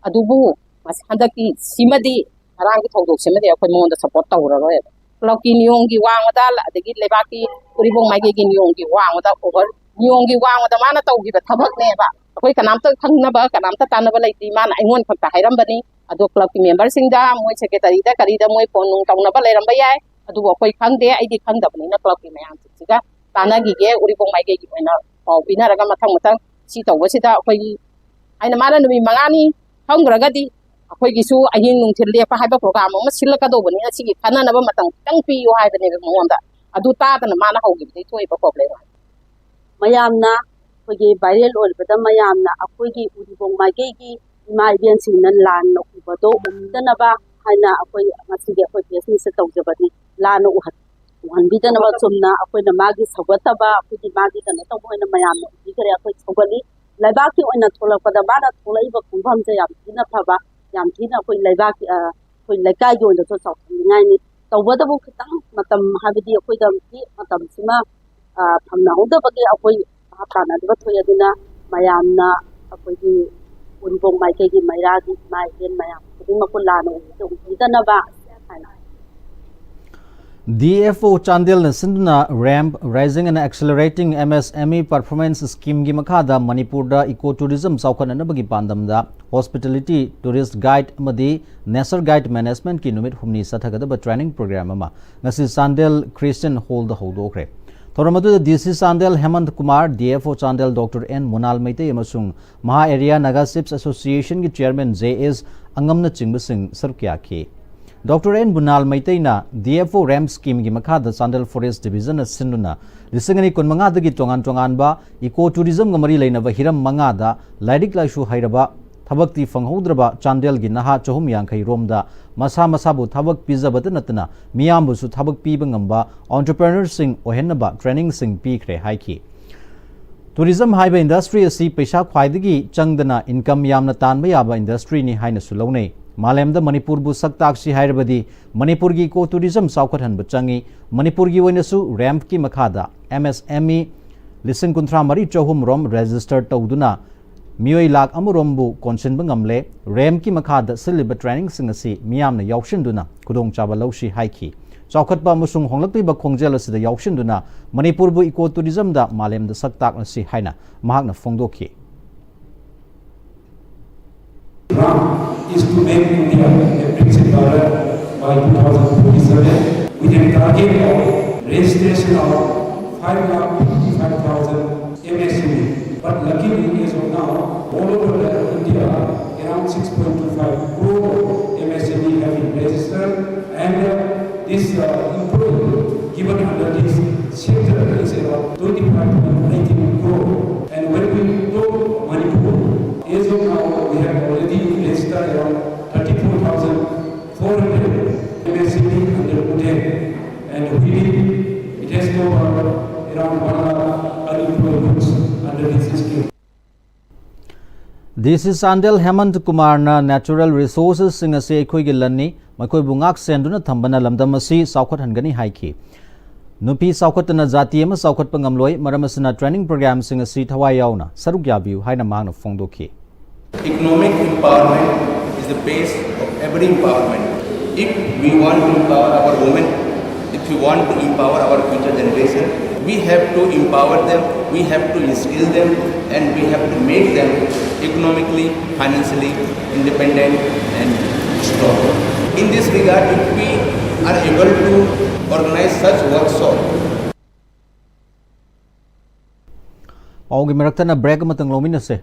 ꯑꯗꯨꯕꯨ ꯃꯁꯤ-, ꯍꯟꯗꯛꯀꯤ ꯁꯤꯃꯗꯤ, ꯉꯔꯥꯡꯒꯤ ꯊꯧꯗꯣꯛꯁꯤꯃꯗꯤ ꯑꯩꯈꯣꯏ ꯃꯉꯣꯟꯗ ꯁꯞꯄꯣꯔꯠ ꯇꯧꯔꯔꯣꯏꯕ꯫ ꯀ꯭ꯂꯕꯀꯤ ꯅꯤꯌꯣꯝꯒꯤ ꯋꯥꯡꯃꯗ, ꯑꯗꯒꯤ ꯂꯩꯕꯥꯛꯀꯤ ꯎꯔꯤꯄꯣꯛ ꯃꯥꯏꯀꯩꯒꯤ ꯅꯤꯌꯣꯝꯒꯤ ꯋꯥꯡꯃꯗ, ꯑꯣꯚꯔ ꯅꯤꯌꯣꯝꯒꯤ ꯋꯥꯡꯃꯗ ꯃꯥꯅ ꯇꯧꯈꯤꯕ ꯊꯕꯛꯅꯦꯕ꯫ ꯑꯩꯈꯣꯏ ꯀꯅꯥꯝꯇ ꯈꯪꯅꯕ, ꯀꯅꯥꯝꯇ ꯇꯥꯟꯅꯕ ꯂꯩꯇꯦ꯫ ꯃꯥꯅ ꯑꯩꯉꯣꯟꯗ ꯈꯛꯇ ꯍꯥꯏꯔꯝꯕꯅꯤ꯫ ꯑꯗꯣ ꯀ꯭ꯂꯕꯀꯤ ꯃꯦꯝꯕꯔꯁꯤꯡꯗ, ꯃꯣꯏ ꯁꯦꯀ꯭ꯔꯦꯇꯔꯤꯗ ꯀꯔꯤꯗ ꯃꯣꯏ ꯐꯣꯟ ꯅꯨꯡ ꯇꯧꯅꯕ ꯂꯩꯔꯝꯕ ꯌꯥꯏ꯫ ꯑꯗꯨꯕꯨ ꯑꯩꯈꯣꯏ ꯈꯪꯗꯦ, ꯑꯩꯗꯤ ꯈꯪꯗꯕꯅꯤꯅ ꯀ꯭ꯂꯕꯀꯤ ꯃꯌꯥꯝꯁꯤꯡꯁꯤꯒ ꯇꯥꯟꯅꯈꯤꯒꯦ꯫ ꯎꯔꯤꯄꯣꯛ ꯃꯥꯏꯀꯩꯒꯤ ꯑꯣꯏꯅ ꯄꯥꯎ ꯄꯤꯅꯔꯒ ꯃꯊꯪ ꯃꯊꯪ ꯁꯤ ꯇꯧꯕꯁꯤꯗ ꯑꯩꯈꯣꯏꯒꯤ ꯍꯥꯏꯅ ꯃꯥꯅ ꯅꯨꯃꯤꯠ ꯃꯉꯥꯅꯤ ꯈꯪꯈ꯭ꯔꯒꯗꯤ ꯑꯩꯈꯣꯏꯒꯤꯁꯨ ꯑꯍꯤꯡ ꯅꯨꯡꯊꯤꯜ ꯂꯦꯞꯄ ꯍꯥꯏꯕ ꯄ꯭ꯔꯣꯒ꯭ꯔꯥꯝ ꯑꯃ ꯁꯤꯜꯂꯛꯀꯗꯧꯕꯅꯤꯅ ꯁꯤꯒꯤ ꯈꯟꯅꯅꯕ ꯃꯇꯝ ꯈꯤꯇꯪ ꯄꯤꯌꯨ ꯍꯥꯏꯕꯅꯦꯕ ꯃꯉꯣꯟꯗ꯫ ꯑꯗꯨ ꯇꯥꯗꯅ ꯃꯥꯅ ꯍꯧꯈꯤꯕꯗꯒꯤ ꯊꯣꯛꯏꯕ ꯄ꯭ꯔꯣꯕ꯭ꯂꯦꯝ꯫ ꯃꯌꯥꯝꯅ ꯑꯩꯈꯣꯏꯒꯤ ꯚꯥꯏꯔꯦꯜ ꯑꯣꯏꯕꯗ ꯃꯌꯥꯝꯅ ꯑꯩꯈꯣꯏꯒꯤ ꯎꯔꯤꯄꯣꯛ ꯃꯥꯏꯀꯩꯒꯤ ꯏꯃꯥ ꯏꯕꯦꯟꯁꯤꯡꯅ ꯂꯥꯟꯅ ꯎꯕꯗꯣ ꯎꯍꯟꯗꯅꯕ ꯍꯥꯏꯅ ꯑꯩꯈꯣꯏ ꯉꯁꯤꯒꯤ ꯑꯩꯈꯣꯏ ꯄ꯭ꯔꯦꯁ ꯃꯤꯠꯁꯦ ꯇꯧꯖꯕꯅꯤ꯫ ꯂꯥꯟꯅ ꯎꯍꯟ-, ꯎꯍꯟꯕꯤꯗꯅꯕ ꯆꯨꯝꯅ ꯑꯩꯈꯣꯏꯅ ꯃꯥꯒꯤ ꯁꯧꯒꯠꯇꯕ, ꯑꯩꯈꯣꯏꯒꯤ ꯃꯥꯒꯤ ꯀꯩꯅꯣ ꯇꯧꯕ ꯑꯣꯏꯅ ꯃꯌꯥꯝꯅ ꯎꯕꯤꯈ꯭ꯔꯦ꯫ ꯑꯩꯈꯣꯏ ꯁꯧꯒꯠꯂꯤ꯫ ꯂꯩꯕꯥꯛꯀꯤ ꯑꯣꯏꯅ ꯊꯣꯛꯂꯛꯄꯗ ꯃꯥꯅ ꯊꯣꯛꯂꯛꯏꯕ ꯈꯣꯡꯐꯝꯁꯦ ꯌꯥꯝ ꯊꯤꯅ ꯐꯕ, ꯌꯥꯝ ꯊꯤꯅ ꯑꯩꯈꯣꯏ ꯂꯩꯕꯥꯛꯀꯤ, ꯑ, ꯑꯩꯈꯣꯏ ꯂꯩꯀꯥꯏꯒꯤ ꯑꯣꯏꯅꯁꯨ ꯆꯥꯎꯊꯣꯛꯅꯤꯡꯉꯥꯏꯅꯤ꯫ ꯇꯧꯕꯇꯕꯨ ꯈꯤꯇꯪ ꯃꯇꯝ, ꯍꯥꯏꯕꯗꯤ ꯑꯩꯈꯣꯏꯗ ꯍꯧꯖꯤꯛ ꯃꯇꯝꯁꯤꯃ, ꯑ, ꯐꯪꯅꯍꯧꯗꯕꯒꯤ ꯑꯩꯈꯣꯏ ꯚꯥꯞ ꯇꯥꯅꯗꯕ ꯊꯣꯛꯑꯦ꯫ ꯑꯗꯨꯅ ꯃꯌꯥꯝꯅ ꯑꯩꯈꯣꯏꯒꯤ ꯎꯔꯤꯄꯣꯛ ꯃꯥꯏꯀꯩꯒꯤ ꯃꯩꯔꯥꯒꯤ ꯏꯃꯥ ꯏꯕꯦꯟ ꯃꯌꯥꯝ ꯈꯨꯗꯤꯡꯃꯛꯄꯨ ꯂꯥꯟꯅ ꯎꯕꯤꯗ-, ꯎꯕꯤꯗꯅꯕ ꯍꯥꯏꯅ ꯗꯤ ꯑꯦꯐ ꯑꯣ ꯆꯥꯟꯗꯦꯜꯅ ꯁꯤꯟꯗꯨꯅ ramp, Raising and Accelerating M S M E Performance Scheme ꯒꯤ ꯃꯈꯥꯗ ꯃꯅꯤꯄꯨꯔꯗ ꯏꯀꯣ ꯇꯨꯔꯤꯖꯝ ꯆꯥꯎꯈꯠꯅꯅꯕꯒꯤ ꯄꯥꯟꯗꯝꯗ Hospitality, Tourist Guide ꯑꯃꯗꯤ Nature Guide Management ꯀꯤ ꯅꯨꯃꯤꯠ ꯍꯨꯝꯅꯤ ꯆꯠꯊꯒꯗꯕ training program ꯑꯃ ꯉꯁꯤ ꯆꯥꯟꯗꯦꯜ Christian Hall ꯗ ꯍꯧꯗꯣꯛꯈ꯭ꯔꯦ꯫ ꯊꯧꯔꯝ ꯑꯗꯨꯗ D C Chandel Hemant Kumar, D F O Chandel doctor N Munal Meitei ꯑꯃꯁꯨꯡ ꯃꯍꯥ ꯑꯦꯔꯤꯌꯥ ꯅꯥꯒꯥ ꯆꯤꯞꯁ ꯑꯦꯁꯣꯁꯤꯌꯦꯁꯟꯒꯤ ꯆꯦꯌꯔꯃꯦꯟ ꯖꯦ ꯑꯦꯁ ꯑꯉꯝꯅꯆꯤꯡꯕꯁꯤꯡ ꯁꯔꯨꯛ ꯌꯥꯈꯤ꯫ ꯗꯣꯛꯇꯔ ꯑꯦꯟ ꯃꯨꯅꯥꯜ ꯃꯩꯇꯩꯅ ꯗꯤ ꯑꯦꯐ ꯑꯣ ꯔꯦꯝꯞ ꯁ꯭ꯀꯤꯝꯒꯤ ꯃꯈꯥꯗ ꯆꯥꯟꯗꯦꯜ ꯐꯣꯔꯦꯁ꯭ꯠ ꯗꯤꯕꯤꯖꯟꯅ ꯁꯤꯟꯗꯨꯅ ꯂꯤꯁꯤꯡ ꯑꯅꯤ ꯀꯨꯟꯃꯉꯥꯗꯒꯤ ꯇꯣꯉꯥꯟ ꯇꯣꯉꯥꯟꯕ ꯏꯀꯣ ꯇꯨꯔꯤꯖꯝꯒ ꯃꯔꯤ ꯂꯩꯅꯕ ꯍꯤꯔꯝ ꯃꯉꯥꯗ ꯂꯥꯏꯔꯤꯛ ꯂꯥꯏꯁꯨ ꯍꯩꯔꯕ, ꯊꯕꯛꯇꯤ ꯐꯪꯍꯧꯗ꯭ꯔꯕ ꯆꯥꯟꯗꯦꯜꯒꯤ ꯅꯍꯥ ꯆꯍꯨꯝ ꯌꯥꯡꯈꯩ ꯔꯣꯝꯗ ꯃꯁꯥ ꯃꯁꯥꯕꯨ ꯊꯕꯛ ꯄꯤꯖꯕꯇ ꯅꯠꯇꯅ ꯃꯤꯌꯥꯝꯕꯨꯁꯨ ꯊꯕꯛ ꯄꯤꯕ ꯉꯝꯕ entrepreneurꯁꯤꯡ ꯑꯣꯏꯍꯟꯅꯕ ꯇ꯭ꯔꯦꯅꯤꯡꯁꯤꯡ ꯄꯤꯈ꯭ꯔꯦ ꯍꯥꯏꯈꯤ꯫ ꯇꯨꯔꯤꯖꯝ ꯍꯥꯏꯕ ꯏꯟꯗꯁꯇ꯭ꯔꯤ ꯑꯁꯤ ꯄꯩꯁꯥ ꯈ꯭ꯋꯥꯏꯗꯒꯤ ꯆꯪꯗꯅ ꯏꯟꯀꯝ ꯌꯥꯝꯅ ꯇꯥꯟꯕ ꯌꯥꯕ ꯏꯟꯗꯁꯇ꯭ꯔꯤꯅꯤ ꯍꯥꯏꯅꯁꯨ ꯂꯧꯅꯩ꯫ ꯃꯥꯂꯦꯝꯗ ꯃꯅꯤꯄꯨꯔꯕꯨ ꯁꯛ ꯇꯥꯛꯁꯤ ꯍꯥꯏꯔꯕꯗꯤ ꯃꯅꯤꯄꯨꯔꯒꯤ ꯏꯀꯣ ꯇꯨꯔꯤꯖꯝ ꯆꯥꯎꯈꯠꯍꯟꯕ ꯆꯪꯏ꯫ ꯃꯅꯤꯄꯨꯔꯒꯤ ꯑꯣꯏꯅꯁꯨ ꯔꯦꯝꯞꯀꯤ ꯃꯈꯥꯗ ꯑꯦꯝ ꯑꯦꯁ ꯑꯦꯝ ꯏ ꯂꯤꯁꯤꯡ ꯀꯨꯟꯊ꯭ꯔꯥ ꯃꯔꯤ ꯆꯍꯨꯝ ꯔꯣꯝ ꯔꯦꯖꯤꯁꯇꯔ ꯇꯧꯗꯨꯅ ꯃꯤꯑꯣꯏ ꯂꯥꯈ ꯑꯃꯔꯣꯝꯕꯨ ꯀꯣꯟꯁꯤꯟꯕ ꯉꯝꯂꯦ꯫ ꯔꯦꯝꯞꯀꯤ ꯃꯈꯥꯗ ꯁꯤꯜꯂꯤꯕ ꯇ꯭ꯔꯦꯅꯤꯡꯁꯤꯡ ꯑꯁꯤ ꯃꯤꯌꯥꯝꯅ ꯌꯥꯎꯁꯤꯟꯗꯨꯅ ꯈꯨꯗꯣꯡꯆꯥꯕ ꯂꯧꯁꯤ ꯍꯥꯏꯈꯤ꯫ ꯆꯥꯎꯈꯠꯄ ꯑꯃꯁꯨꯡ ꯍꯣꯡꯂꯛꯂꯤꯕ ꯈꯣꯡꯖꯦꯜ ꯑꯁꯤꯗ ꯌꯥꯎꯁꯤꯟꯗꯨꯅ ꯃꯅꯤꯄꯨꯔꯕꯨ ꯏꯀꯣ ꯇꯨꯔꯤꯖꯝꯗ ꯃꯥꯂꯦꯝꯗ ꯁꯛ ꯇꯥꯛꯂꯁꯤ ꯍꯥꯏꯅ ꯃꯍꯥꯛꯅ ꯐꯣꯡꯗꯣꯛꯈꯤ꯫ Plan is to make India a BRICS empire by two thousand forty-seven with a target of registration of five lakh fifty-five thousand M S M E. But luckily, as of now, all over the India, around six point two five crore M S M E have been registered, and uh, this uh, improvement given under this sector is about twenty-five point eighteen crore. And when we talk Manipur, as of now, we have already registered around thirty-four thousand four hundred M S M E under Mudhel, and within it has covered around one lakh unemployed youths under this scheme. D C Chandel ꯍꯦꯃꯟꯠ ꯀꯨꯃꯥꯔꯅ natural resourcesꯁꯤꯡ ꯑꯁꯤ ꯑꯩꯈꯣꯏꯒꯤ ꯂꯟꯅꯤ, ꯃꯈꯣꯏꯕꯨ ꯉꯥꯛ ꯁꯦꯟꯗꯨꯅ ꯊꯝꯕꯅ ꯂꯝꯗꯝ ꯑꯁꯤ ꯆꯥꯎꯈꯠꯍꯟꯒꯅꯤ ꯍꯥꯏꯈꯤ꯫ ꯅꯨꯄꯤ ꯆꯥꯎꯈꯠꯇꯅ ꯖꯥꯇꯤ ꯑꯃ ꯆꯥꯎꯈꯠꯄ ꯉꯝꯂꯣꯏ, ꯃꯔꯝ ꯑꯁꯤꯅ training programꯁꯤꯡ ꯑꯁꯤ ꯊꯋꯥꯏ ꯌꯥꯎꯅ ꯁꯔꯨꯛ ꯌꯥꯕꯤꯌꯨ ꯍꯥꯏꯅ ꯃꯍꯥꯛꯅ ꯐꯣꯡꯗꯣꯛꯈꯤ꯫ Economic empowerment is the base of every empowerment. If we want to empower our women, if we want to empower our future generation, we have to empower them, we have to instill them, and we have to make them economically, financially independent and strong. In this regard, if we are able to organize such workshops, ꯄꯥꯎꯒꯤ ꯃꯔꯛꯇꯅ break ꯑꯃꯇꯪ ꯂꯧꯃꯤꯟꯅꯁꯦ꯫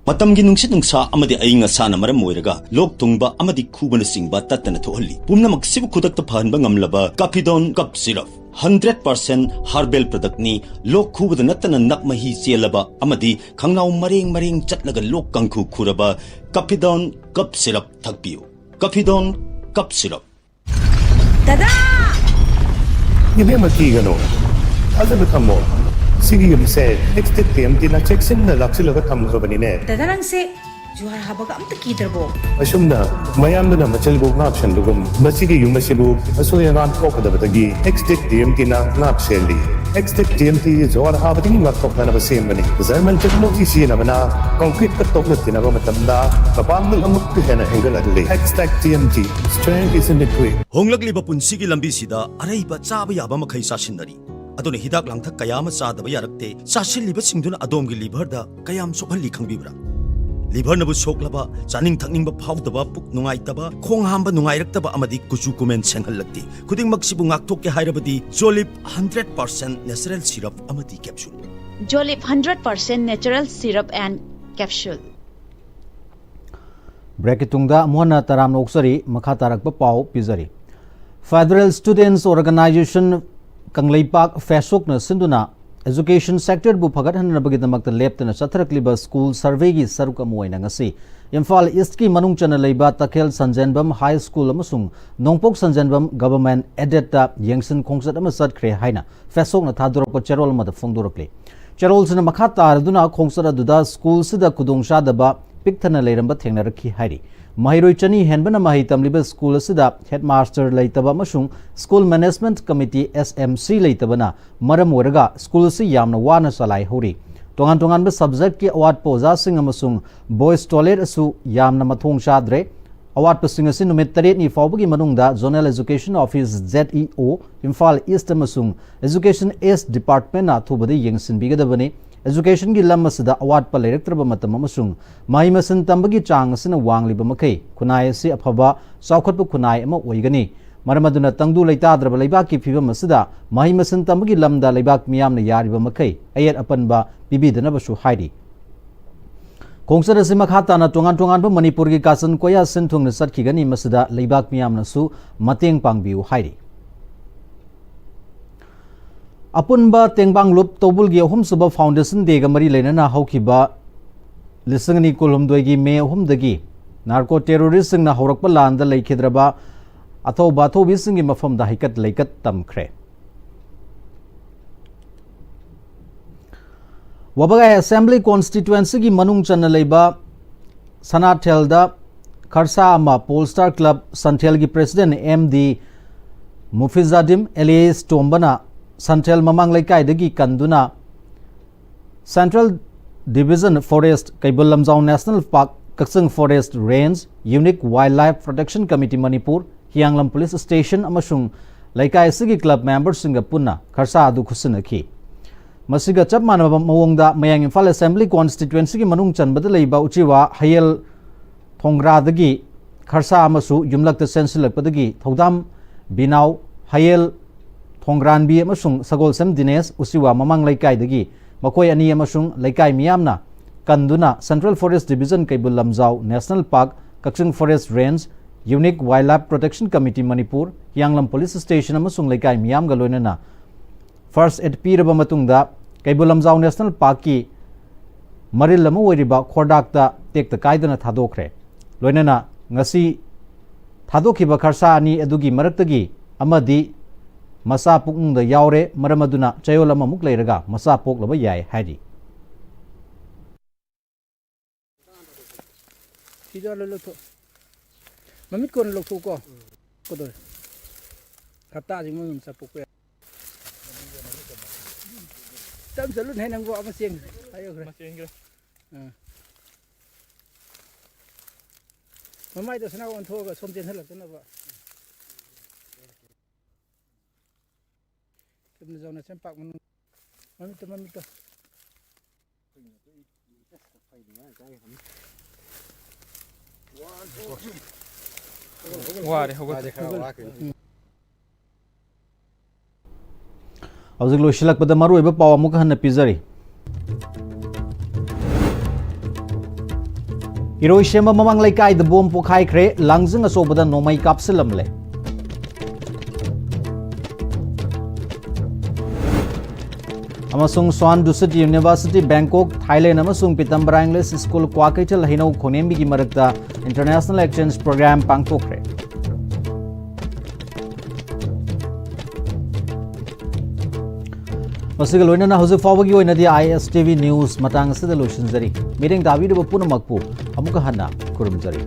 ꯃꯇꯝꯒꯤ ꯅꯨꯡꯁꯤꯠ ꯅꯨꯡꯁꯥ ꯑꯃꯗꯤ ꯑꯏꯪ ꯑꯁꯥꯅ ꯃꯔꯝ ꯑꯣꯏꯔꯒ ꯂꯣꯛ ꯊꯨꯡꯕ ꯑꯃꯗꯤ ꯈꯨꯕꯅꯆꯤꯡꯕ ꯇꯠꯇꯅ ꯊꯣꯛꯍꯜꯂꯤ꯫ ꯄꯨꯝꯅꯃꯛꯁꯤꯕꯨ ꯈꯨꯗꯛꯇ ꯐꯍꯟꯕ ꯉꯝꯂꯕ ꯀꯐꯤꯗꯣꯟ cough syrup. Hundred percent herbal ꯄ꯭ꯔꯗꯛꯅꯤ꯫ ꯂꯣꯛ ꯈꯨꯕꯗ ꯅꯠꯇꯅ ꯅꯞ ꯃꯍꯤ ꯆꯦꯜꯂꯕ ꯑꯃꯗꯤ ꯈꯪꯅꯥꯎ ꯃꯔꯦꯡ ꯃꯔꯦꯡ ꯆꯠꯂꯒ ꯂꯣꯛ ꯀꯥꯡꯈꯨ ꯈꯨꯔꯕ ꯀꯐꯤꯗꯣꯟ ꯀꯞ ꯁꯤꯔꯞ ꯊꯛꯄꯤꯌꯨ꯫ ꯀꯐꯤꯗꯣꯟ cough syrup. ꯗꯗꯥ! ꯏꯕꯦꯝꯃ, ꯀꯤꯒꯅꯨ꯫ ꯊꯥꯖꯕ ꯊꯝꯃꯣ꯫ ꯁꯤꯒꯤ ꯌꯨꯝꯁꯦ ꯑꯦꯛꯁꯇꯦꯛ ꯇꯤ ꯑꯦꯝ ꯇꯤꯅ ꯆꯦꯛꯁꯤꯟꯅ ꯂꯥꯛꯁꯤꯜꯂꯒ ꯊꯝꯈ꯭ꯔꯕꯅꯤꯅꯦ꯫ ꯗꯗꯥ, ꯅꯪꯁꯦ ꯖꯨꯍꯥꯔ ꯍꯥꯕꯒ ꯑꯝꯇ ꯀꯤꯗ꯭ꯔꯕꯣ? ꯑꯁꯨꯝꯅ ꯃꯌꯥꯝꯗꯨꯅ ꯃꯆꯜꯕꯨ ꯉꯥꯛ ꯁꯦꯟꯕꯒꯨꯝ, ꯃꯁꯤꯒꯤ ꯌꯨꯝ ꯑꯁꯤꯕꯨ ꯑꯁꯣꯏ ꯑꯉꯥꯝ ꯊꯣꯛꯀꯗꯕꯗꯒꯤ ꯑꯦꯛꯁꯇꯦꯛ ꯇꯤ ꯑꯦꯝ ꯇꯤꯅ ꯉꯥꯛ ꯁꯦꯜꯂꯤ꯫ ꯑꯦꯛꯁꯇꯦꯛ ꯇꯤ ꯑꯦꯝ ꯇꯤ ꯖꯨꯍꯥꯔ ꯍꯥꯕꯗꯒꯤ ꯉꯥꯛꯊꯣꯛꯅꯅꯕ ꯁꯦꯝꯕꯅꯤ꯫ ꯖꯔꯃꯟ ꯇꯦꯛꯅꯣꯂꯣꯖꯤ ꯁꯤꯖꯤꯟꯅꯕꯅ ꯀꯪꯀ꯭ꯔꯤꯠꯀ ꯇꯣꯛꯅ ꯇꯤꯟꯅꯕ ꯃꯇꯝꯗ ꯃꯄꯥꯡꯒꯜ ꯑꯃꯨꯛꯀ ꯍꯦꯟꯅ ꯍꯦꯟꯒꯠꯍꯜꯂꯤ꯫ ꯑꯦꯛꯁꯇꯦꯛ T M T, strength is in the grit. ꯍꯣꯡꯂꯛꯂꯤꯕ ꯄꯨꯟꯁꯤꯒꯤ ꯂꯝꯕꯤꯁꯤꯗ ꯑꯔꯩꯕ ꯆꯥꯕ ꯌꯥꯕ ꯃꯈꯩ ꯆꯥꯁꯤꯟꯅꯔꯤ꯫ ꯑꯗꯨꯅ ꯍꯤꯗꯥꯛ ꯂꯥꯡꯊꯛ ꯀꯌꯥ ꯑꯃ ꯆꯥꯗꯕ ꯌꯥꯔꯛꯇꯦ꯫ ꯆꯥꯁꯤꯜꯂꯤꯕꯁꯤꯡꯗꯨꯅ ꯑꯗꯣꯝꯒꯤ ꯂꯤꯚꯔꯗ ꯀꯌꯥꯝ ꯁꯣꯛꯍꯜꯂꯤ ꯈꯪꯕꯤꯕ꯭ꯔꯥ? ꯂꯤꯚꯔꯅꯕꯨ ꯁꯣꯛꯂꯕ, ꯆꯥꯅꯤꯡ ꯊꯛꯅꯤꯡꯕ ꯐꯥꯎꯗꯕ, ꯄꯨꯛ ꯅꯨꯡꯉꯥꯏꯇꯕ, ꯈꯣꯡ ꯍꯥꯝꯕ ꯅꯨꯡꯉꯥꯏꯔꯛꯇꯕ ꯑꯃꯗꯤ ꯀꯨꯆꯨ ꯀꯨꯃꯦꯟ ꯁꯦꯡꯍꯜꯂꯛꯇꯦ꯫ ꯈꯨꯗꯤꯡꯃꯛꯁꯤꯕꯨ ꯉꯥꯛꯊꯣꯛꯀꯦ ꯍꯥꯏꯔꯕꯗꯤ ꯖꯣꯂꯤꯞ ꯍꯟꯗ꯭ꯔꯦꯠ ꯄꯥꯔꯁꯦꯟ natural syrup ꯑꯃꯗꯤ capsule꯫ Jolip hundred percent natural syrup and capsule. Breakꯀꯤ ꯇꯨꯡꯗ ꯑꯃꯨꯛ ꯍꯟꯅ ꯇꯔꯥꯝꯅ ꯑꯣꯛꯆꯔꯤ꯫ ꯃꯈꯥ ꯇꯥꯔꯛꯄ ꯄꯥꯎ ꯄꯤꯖꯔꯤ꯫ Federal Students Organisation ꯀꯪꯂꯩꯄꯥꯛ ꯐꯦꯁꯣꯛꯅ ꯁꯤꯟꯗꯨꯅ education sectorꯕꯨ ꯐꯒꯠꯍꯟꯅꯕꯒꯤꯗꯃꯛꯇ ꯂꯦꯞꯇꯅ ꯆꯠꯊꯔꯛꯂꯤꯕ school surveyꯒꯤ ꯁꯔꯨꯛ ꯑꯃ ꯑꯣꯏꯅ ꯉꯁꯤ ꯏꯝꯐꯥꯜ Eastꯀꯤ ꯃꯅꯨꯡ ꯆꯟꯅ ꯂꯩꯕ ꯇꯈꯦꯜ ꯁꯟꯖꯦꯟꯕꯝ High School ꯑꯃꯁꯨꯡ ꯅꯣꯡꯄꯣꯛ ꯁꯟꯖꯦꯟꯕꯝ Government Aidedꯇ ꯌꯦꯡꯁꯤꯟ ꯈꯣꯡꯆꯠ ꯑꯃ ꯆꯠꯈ꯭ꯔꯦ ꯍꯥꯏꯅ ꯐꯦꯁꯣꯛꯅ ꯊꯥꯗꯣꯔꯛꯄ ꯆꯦꯔꯣꯜ ꯑꯃꯗ ꯐꯣꯡꯗꯣꯔꯛꯂꯤ꯫ ꯆꯦꯔꯣꯜꯁꯤꯅ ꯃꯈꯥ ꯇꯥꯔꯗꯨꯅ ꯈꯣꯡꯆꯠ ꯑꯗꯨꯗ schoolꯁꯤꯗ ꯈꯨꯗꯣꯡꯆꯥꯗꯕ ꯄꯤꯛꯊꯅ ꯂꯩꯔꯝꯕ ꯊꯦꯡꯅꯔꯛꯈꯤ ꯍꯥꯏꯔꯤ꯫ ꯃꯍꯩꯔꯣꯏ ꯆꯅꯤ ꯍꯦꯟꯕꯅ ꯃꯍꯩ ꯇꯝꯂꯤꯕ school ꯑꯁꯤꯗ headmaster ꯂꯩꯇꯕ ꯑꯃꯁꯨꯡ school management committee, S M C, ꯂꯩꯇꯕꯅ ꯃꯔꯝ ꯑꯣꯏꯔꯒ school ꯑꯁꯤ ꯌꯥꯝꯅ ꯋꯥꯅ ꯆꯂꯥꯏꯍꯧꯔꯤ꯫ ꯇꯣꯉꯥꯟ ꯇꯣꯉꯥꯟꯕ subjectꯀꯤ ꯑꯋꯥꯠꯄ ꯑꯣꯖꯥꯁꯤꯡ ꯑꯃꯁꯨꯡ boys toilet ꯑꯁꯨ ꯌꯥꯝꯅ ꯃꯊꯣꯡ ꯆꯥꯗ꯭ꯔꯦ꯫ ꯑꯋꯥꯠꯄꯁꯤꯡ ꯑꯁꯤ ꯅꯨꯃꯤꯠ ꯇꯔꯦꯠꯅꯤ ꯐꯥꯎꯕꯒꯤ ꯃꯅꯨꯡꯗ Zonal Education Office, Z E O, Imphal East ꯑꯃꯁꯨꯡ Education East Departmentꯅ ꯑꯊꯨꯕꯗ ꯌꯦꯡꯁꯤꯟꯕꯤꯒꯗꯕꯅꯤ꯫ Educationꯒꯤ ꯂꯝ ꯑꯁꯤꯗ ꯑꯋꯥꯠꯄ ꯂꯩꯔꯛꯇ꯭ꯔꯕ ꯃꯇꯝ ꯑꯃꯁꯨꯡ ꯃꯍꯩ ꯃꯁꯤꯡ ꯇꯝꯕꯒꯤ ꯆꯥꯡ ꯑꯁꯤꯅ ꯋꯥꯡꯂꯤꯕ ꯃꯈꯩ ꯈꯨꯟꯅꯥꯏ ꯑꯁꯤ ꯑꯐꯕ ꯆꯥꯎꯈꯠꯄ ꯈꯨꯟꯅꯥꯏ ꯑꯃ ꯑꯣꯏꯒꯅꯤ꯫ ꯃꯔꯝ ꯑꯗꯨꯅ ꯇꯪꯗꯨ ꯂꯩꯇꯥꯗ꯭ꯔꯕ ꯂꯩꯕꯥꯛꯀꯤ ꯐꯤꯕꯝ ꯑꯁꯤꯗ ꯃꯍꯩ ꯃꯁꯤꯡ ꯇꯝꯕꯒꯤ ꯂꯝꯗ ꯂꯩꯕꯥꯛ ꯃꯤꯌꯥꯝꯅ ꯌꯥꯔꯤꯕ ꯃꯈꯩ ꯑꯌꯦꯠ ꯑꯄꯟꯕ ꯄꯤꯕꯤꯗꯅꯕꯁꯨ ꯍꯥꯏꯔꯤ꯫ ꯈꯣꯡꯆꯠ ꯑꯁꯤ ꯃꯈꯥ ꯇꯥꯅ ꯇꯣꯉꯥꯟ ꯇꯣꯉꯥꯟꯕ ꯃꯅꯤꯄꯨꯔꯒꯤ ꯀꯥꯆꯤꯟ ꯀꯣꯌꯥ ꯁꯤꯟ ꯊꯨꯡꯅ ꯆꯠꯈꯤꯒꯅꯤ꯫ ꯃꯁꯤꯗ ꯂꯩꯕꯥꯛ ꯃꯤꯌꯥꯝꯅꯁꯨ ꯃꯇꯦꯡ ꯄꯥꯡꯕꯤꯌꯨ ꯍꯥꯏꯔꯤ꯫ ꯑꯄꯨꯟꯕ ꯇꯦꯡꯕꯥꯡ ꯂꯨꯞ ꯇꯧꯕꯨꯜꯒꯤ ꯑꯍꯨꯝꯁꯨꯕ Foundation Dayꯒ ꯃꯔꯤ ꯂꯩꯅꯅ ꯍꯧꯈꯤꯕ ꯂꯤꯁꯤꯡ ꯑꯅꯤ ꯀꯨꯟꯍꯨꯝꯗꯣꯏꯒꯤ ꯃꯦ ꯑꯍꯨꯝꯗꯒꯤ narco terroristꯁꯤꯡꯅ ꯍꯧꯔꯛꯄ ꯂꯥꯟꯗ ꯂꯩꯈꯤꯗ꯭ꯔꯕ ꯑꯊꯧꯕ ꯑꯊꯧꯕꯤꯁꯤꯡꯒꯤ ꯃꯐꯝꯗ ꯍꯩꯀꯠ ꯂꯩꯀꯠ ꯇꯝꯈ꯭ꯔꯦ꯫ ꯋꯥꯕꯒꯥꯏ Assembly Constituencyꯒꯤ ꯃꯅꯨꯡ ꯆꯟꯅ ꯂꯩꯕ ꯁꯅꯥꯊꯦꯜꯗ ꯈꯔꯁꯥ ꯑꯃ Pole Star Club ꯁꯟꯊꯦꯜꯒꯤ President M D ꯃꯨꯐꯤꯖꯥꯗꯤꯝ alias ꯇꯣꯝꯕꯅ ꯁꯟꯊꯦꯜ ꯃꯃꯥꯡ ꯂꯩꯀꯥꯏꯗꯒꯤ ꯀꯟꯗꯨꯅ Central Division Forest, Keibul Lamjao National Park, ꯀꯛꯆꯤꯡ Forest Range, Unique Wildlife Protection Committee Manipur, ꯍꯤꯌꯥꯡꯂꯝ Police Station ꯑꯃꯁꯨꯡ ꯂꯩꯀꯥꯏ ꯑꯁꯤꯒꯤ club memberꯁꯤꯡꯒ ꯄꯨꯟꯅ ꯈꯔꯁꯥ ꯑꯗꯨ ꯈꯨꯠꯁꯤꯟꯅꯈꯤ꯫ ꯃꯁꯤꯒ ꯆꯞ ꯃꯥꯟꯅꯕ ꯃꯑꯣꯡꯗ ꯃꯌꯥꯡ ꯏꯝꯐꯥꯜ Assembly Constituencyꯒꯤ ꯃꯅꯨꯡ ꯆꯟꯕꯗ ꯂꯩꯕ ꯎꯆꯤꯋꯥ ꯍꯌꯦꯜ ꯊꯣꯡꯒ꯭ꯔꯥꯗꯒꯤ ꯈꯔꯁꯥ ꯑꯃꯁꯨ ꯌꯨꯝꯂꯛꯇ ꯆꯦꯟꯁꯤꯜꯂꯛꯄꯗꯒꯤ ꯊꯧꯗꯥꯝ ꯕꯤꯅꯥꯎ, ꯍꯌꯦꯜ ꯊꯣꯡꯒ꯭ꯔꯥꯟꯕꯤ ꯑꯃꯁꯨꯡ ꯁꯒꯣꯜꯁꯦꯝ ꯗꯤꯅꯦꯁ ꯎꯆꯤꯋꯥ ꯃꯃꯥꯡ ꯂꯩꯀꯥꯏꯗꯒꯤ ꯃꯈꯣꯏ ꯑꯅꯤ ꯑꯃꯁꯨꯡ ꯂꯩꯀꯥꯏ ꯃꯤꯌꯥꯝꯅ ꯀꯟꯗꯨꯅ Central Forest Division, Keibul Lamjao National Park, ꯀꯛꯆꯤꯡ Forest Range, Unique Wildlife Protection Committee Manipur, ꯍꯤꯌꯥꯡꯂꯝ Police Station ꯑꯃꯁꯨꯡ ꯂꯩꯀꯥꯏ ꯃꯤꯌꯥꯝꯒ ꯂꯣꯏꯅꯅ first aid ꯄꯤꯔꯕ ꯃꯇꯨꯡꯗ ꯀꯩꯕꯨꯜ ꯂꯝꯖꯥꯎ National Parkꯀꯤ ꯃꯔꯤꯜ ꯑꯃ ꯑꯣꯏꯔꯤꯕ ꯈꯣꯔꯗꯥꯛꯇ ꯇꯦꯛꯇ ꯀꯥꯏꯗꯅ ꯊꯥꯗꯣꯛꯈ꯭ꯔꯦ꯫ ꯂꯣꯏꯅꯅ ꯉꯁꯤ ꯊꯥꯗꯣꯛꯈꯤꯕ ꯈꯔꯁꯥ ꯑꯅꯤ ꯑꯗꯨꯒꯤ ꯃꯔꯛꯇꯒꯤ ꯑꯃꯗꯤ ꯃꯆꯥ ꯄꯨꯛꯅꯨꯡꯗ ꯌꯥꯎꯔꯦ, ꯃꯔꯝ ꯑꯗꯨꯅ ꯆꯌꯣꯜ ꯑꯃꯃꯨꯛ ꯂꯩꯔꯒ ꯃꯆꯥ ꯄꯣꯛꯂꯕ ꯌꯥꯏ ꯍꯥꯏꯔꯤ꯫ ꯐꯤꯗꯣ ꯂꯣꯏ ꯂꯧꯊꯣꯛ꯫ ꯃꯃꯤꯠ ꯀꯣꯟꯅ ꯂꯧꯊꯣꯛꯎꯀꯣ꯫ ꯀꯩꯗꯧꯔꯦ? ꯍꯞꯇꯥꯁꯤꯃ ꯑꯗꯨꯝ ꯆꯠꯄꯣꯛꯄ ꯌꯥꯏ꯫ ꯇꯞ ꯆꯠꯂꯨꯅꯦ ꯅꯪꯕꯨ, ꯑꯃ ꯆꯦꯟꯈ꯭ꯔꯦ꯫ ꯍꯥꯏꯌꯨꯈ꯭ꯔꯦ꯫ ꯑꯃ ꯆꯦꯟꯈ꯭ꯔꯦ꯫ ꯑꯥ꯫ ꯃꯃꯥꯏꯗꯣ ꯁꯅꯥ ꯑꯣꯟꯊꯣꯛꯑꯒ ꯁꯣꯝ ꯆꯦꯟꯍꯜꯂꯛꯇꯅꯕ꯫ ꯆꯨꯝꯅ ꯆꯥꯎꯅ ꯁꯦꯝ ꯄꯥꯛ ꯃꯅꯨꯡ꯫ ꯃꯃꯤꯠꯇꯣ, ꯃꯃꯤꯠꯇꯣ꯫ ꯋꯥꯔꯦ, ꯍꯧꯒꯠ-, ꯃꯥꯗꯤ ꯈꯔ ꯍꯧꯒꯠ-, ꯋꯥꯈꯤꯅꯤ꯫ ꯎꯝ꯫ ꯍꯧꯖꯤꯛ ꯂꯣꯏꯁꯤꯜꯂꯛꯄꯗ ꯃꯔꯨꯑꯣꯏꯕ ꯄꯥꯎ ꯑꯃꯨꯛꯀ ꯍꯟꯅ ꯄꯤꯖꯔꯤ꯫ ꯏꯔꯣꯏꯁꯦꯝꯕ ꯃꯃꯥꯡ ꯂꯩꯀꯥꯏꯗ ꯕꯣꯝ ꯄꯣꯈꯥꯏꯈ꯭ꯔꯦ, ꯂꯥꯡꯖꯤꯡ ꯑꯆꯧꯕꯗ ꯅꯣꯡꯃꯩ ꯀꯥꯞꯁꯤꯜꯂꯝꯂꯦ꯫ ꯑꯃꯁꯨꯡ Swan Dusit University Bangkok, Thailand ꯑꯃꯁꯨꯡ Pitampura English School ꯀ꯭ꯋꯥꯀꯩꯊꯦꯜ ꯍꯩꯅꯧ ꯈꯣꯡꯅꯦꯝꯕꯤꯒꯤ ꯃꯔꯛꯇ International Exchange Program ꯄꯥꯡꯊꯣꯛꯈ꯭ꯔꯦ꯫ ꯃꯁꯤꯒ ꯂꯣꯏꯅꯅ ꯍꯧꯖꯤꯛ ꯐꯥꯎꯕꯒꯤ ꯑꯣꯏꯅꯗꯤ I S T V News ꯃꯇꯥꯡ ꯑꯁꯤꯗ ꯂꯣꯏꯁꯤꯟꯖꯔꯤ꯫ ꯃꯤꯠꯌꯦꯡ ꯇꯥꯕꯤꯔꯤꯕ ꯄꯨꯝꯅꯃꯛꯄꯨ ꯑꯃꯨꯛꯀ ꯍꯟꯅ ꯈꯨꯔꯨꯝꯖꯔꯤ꯫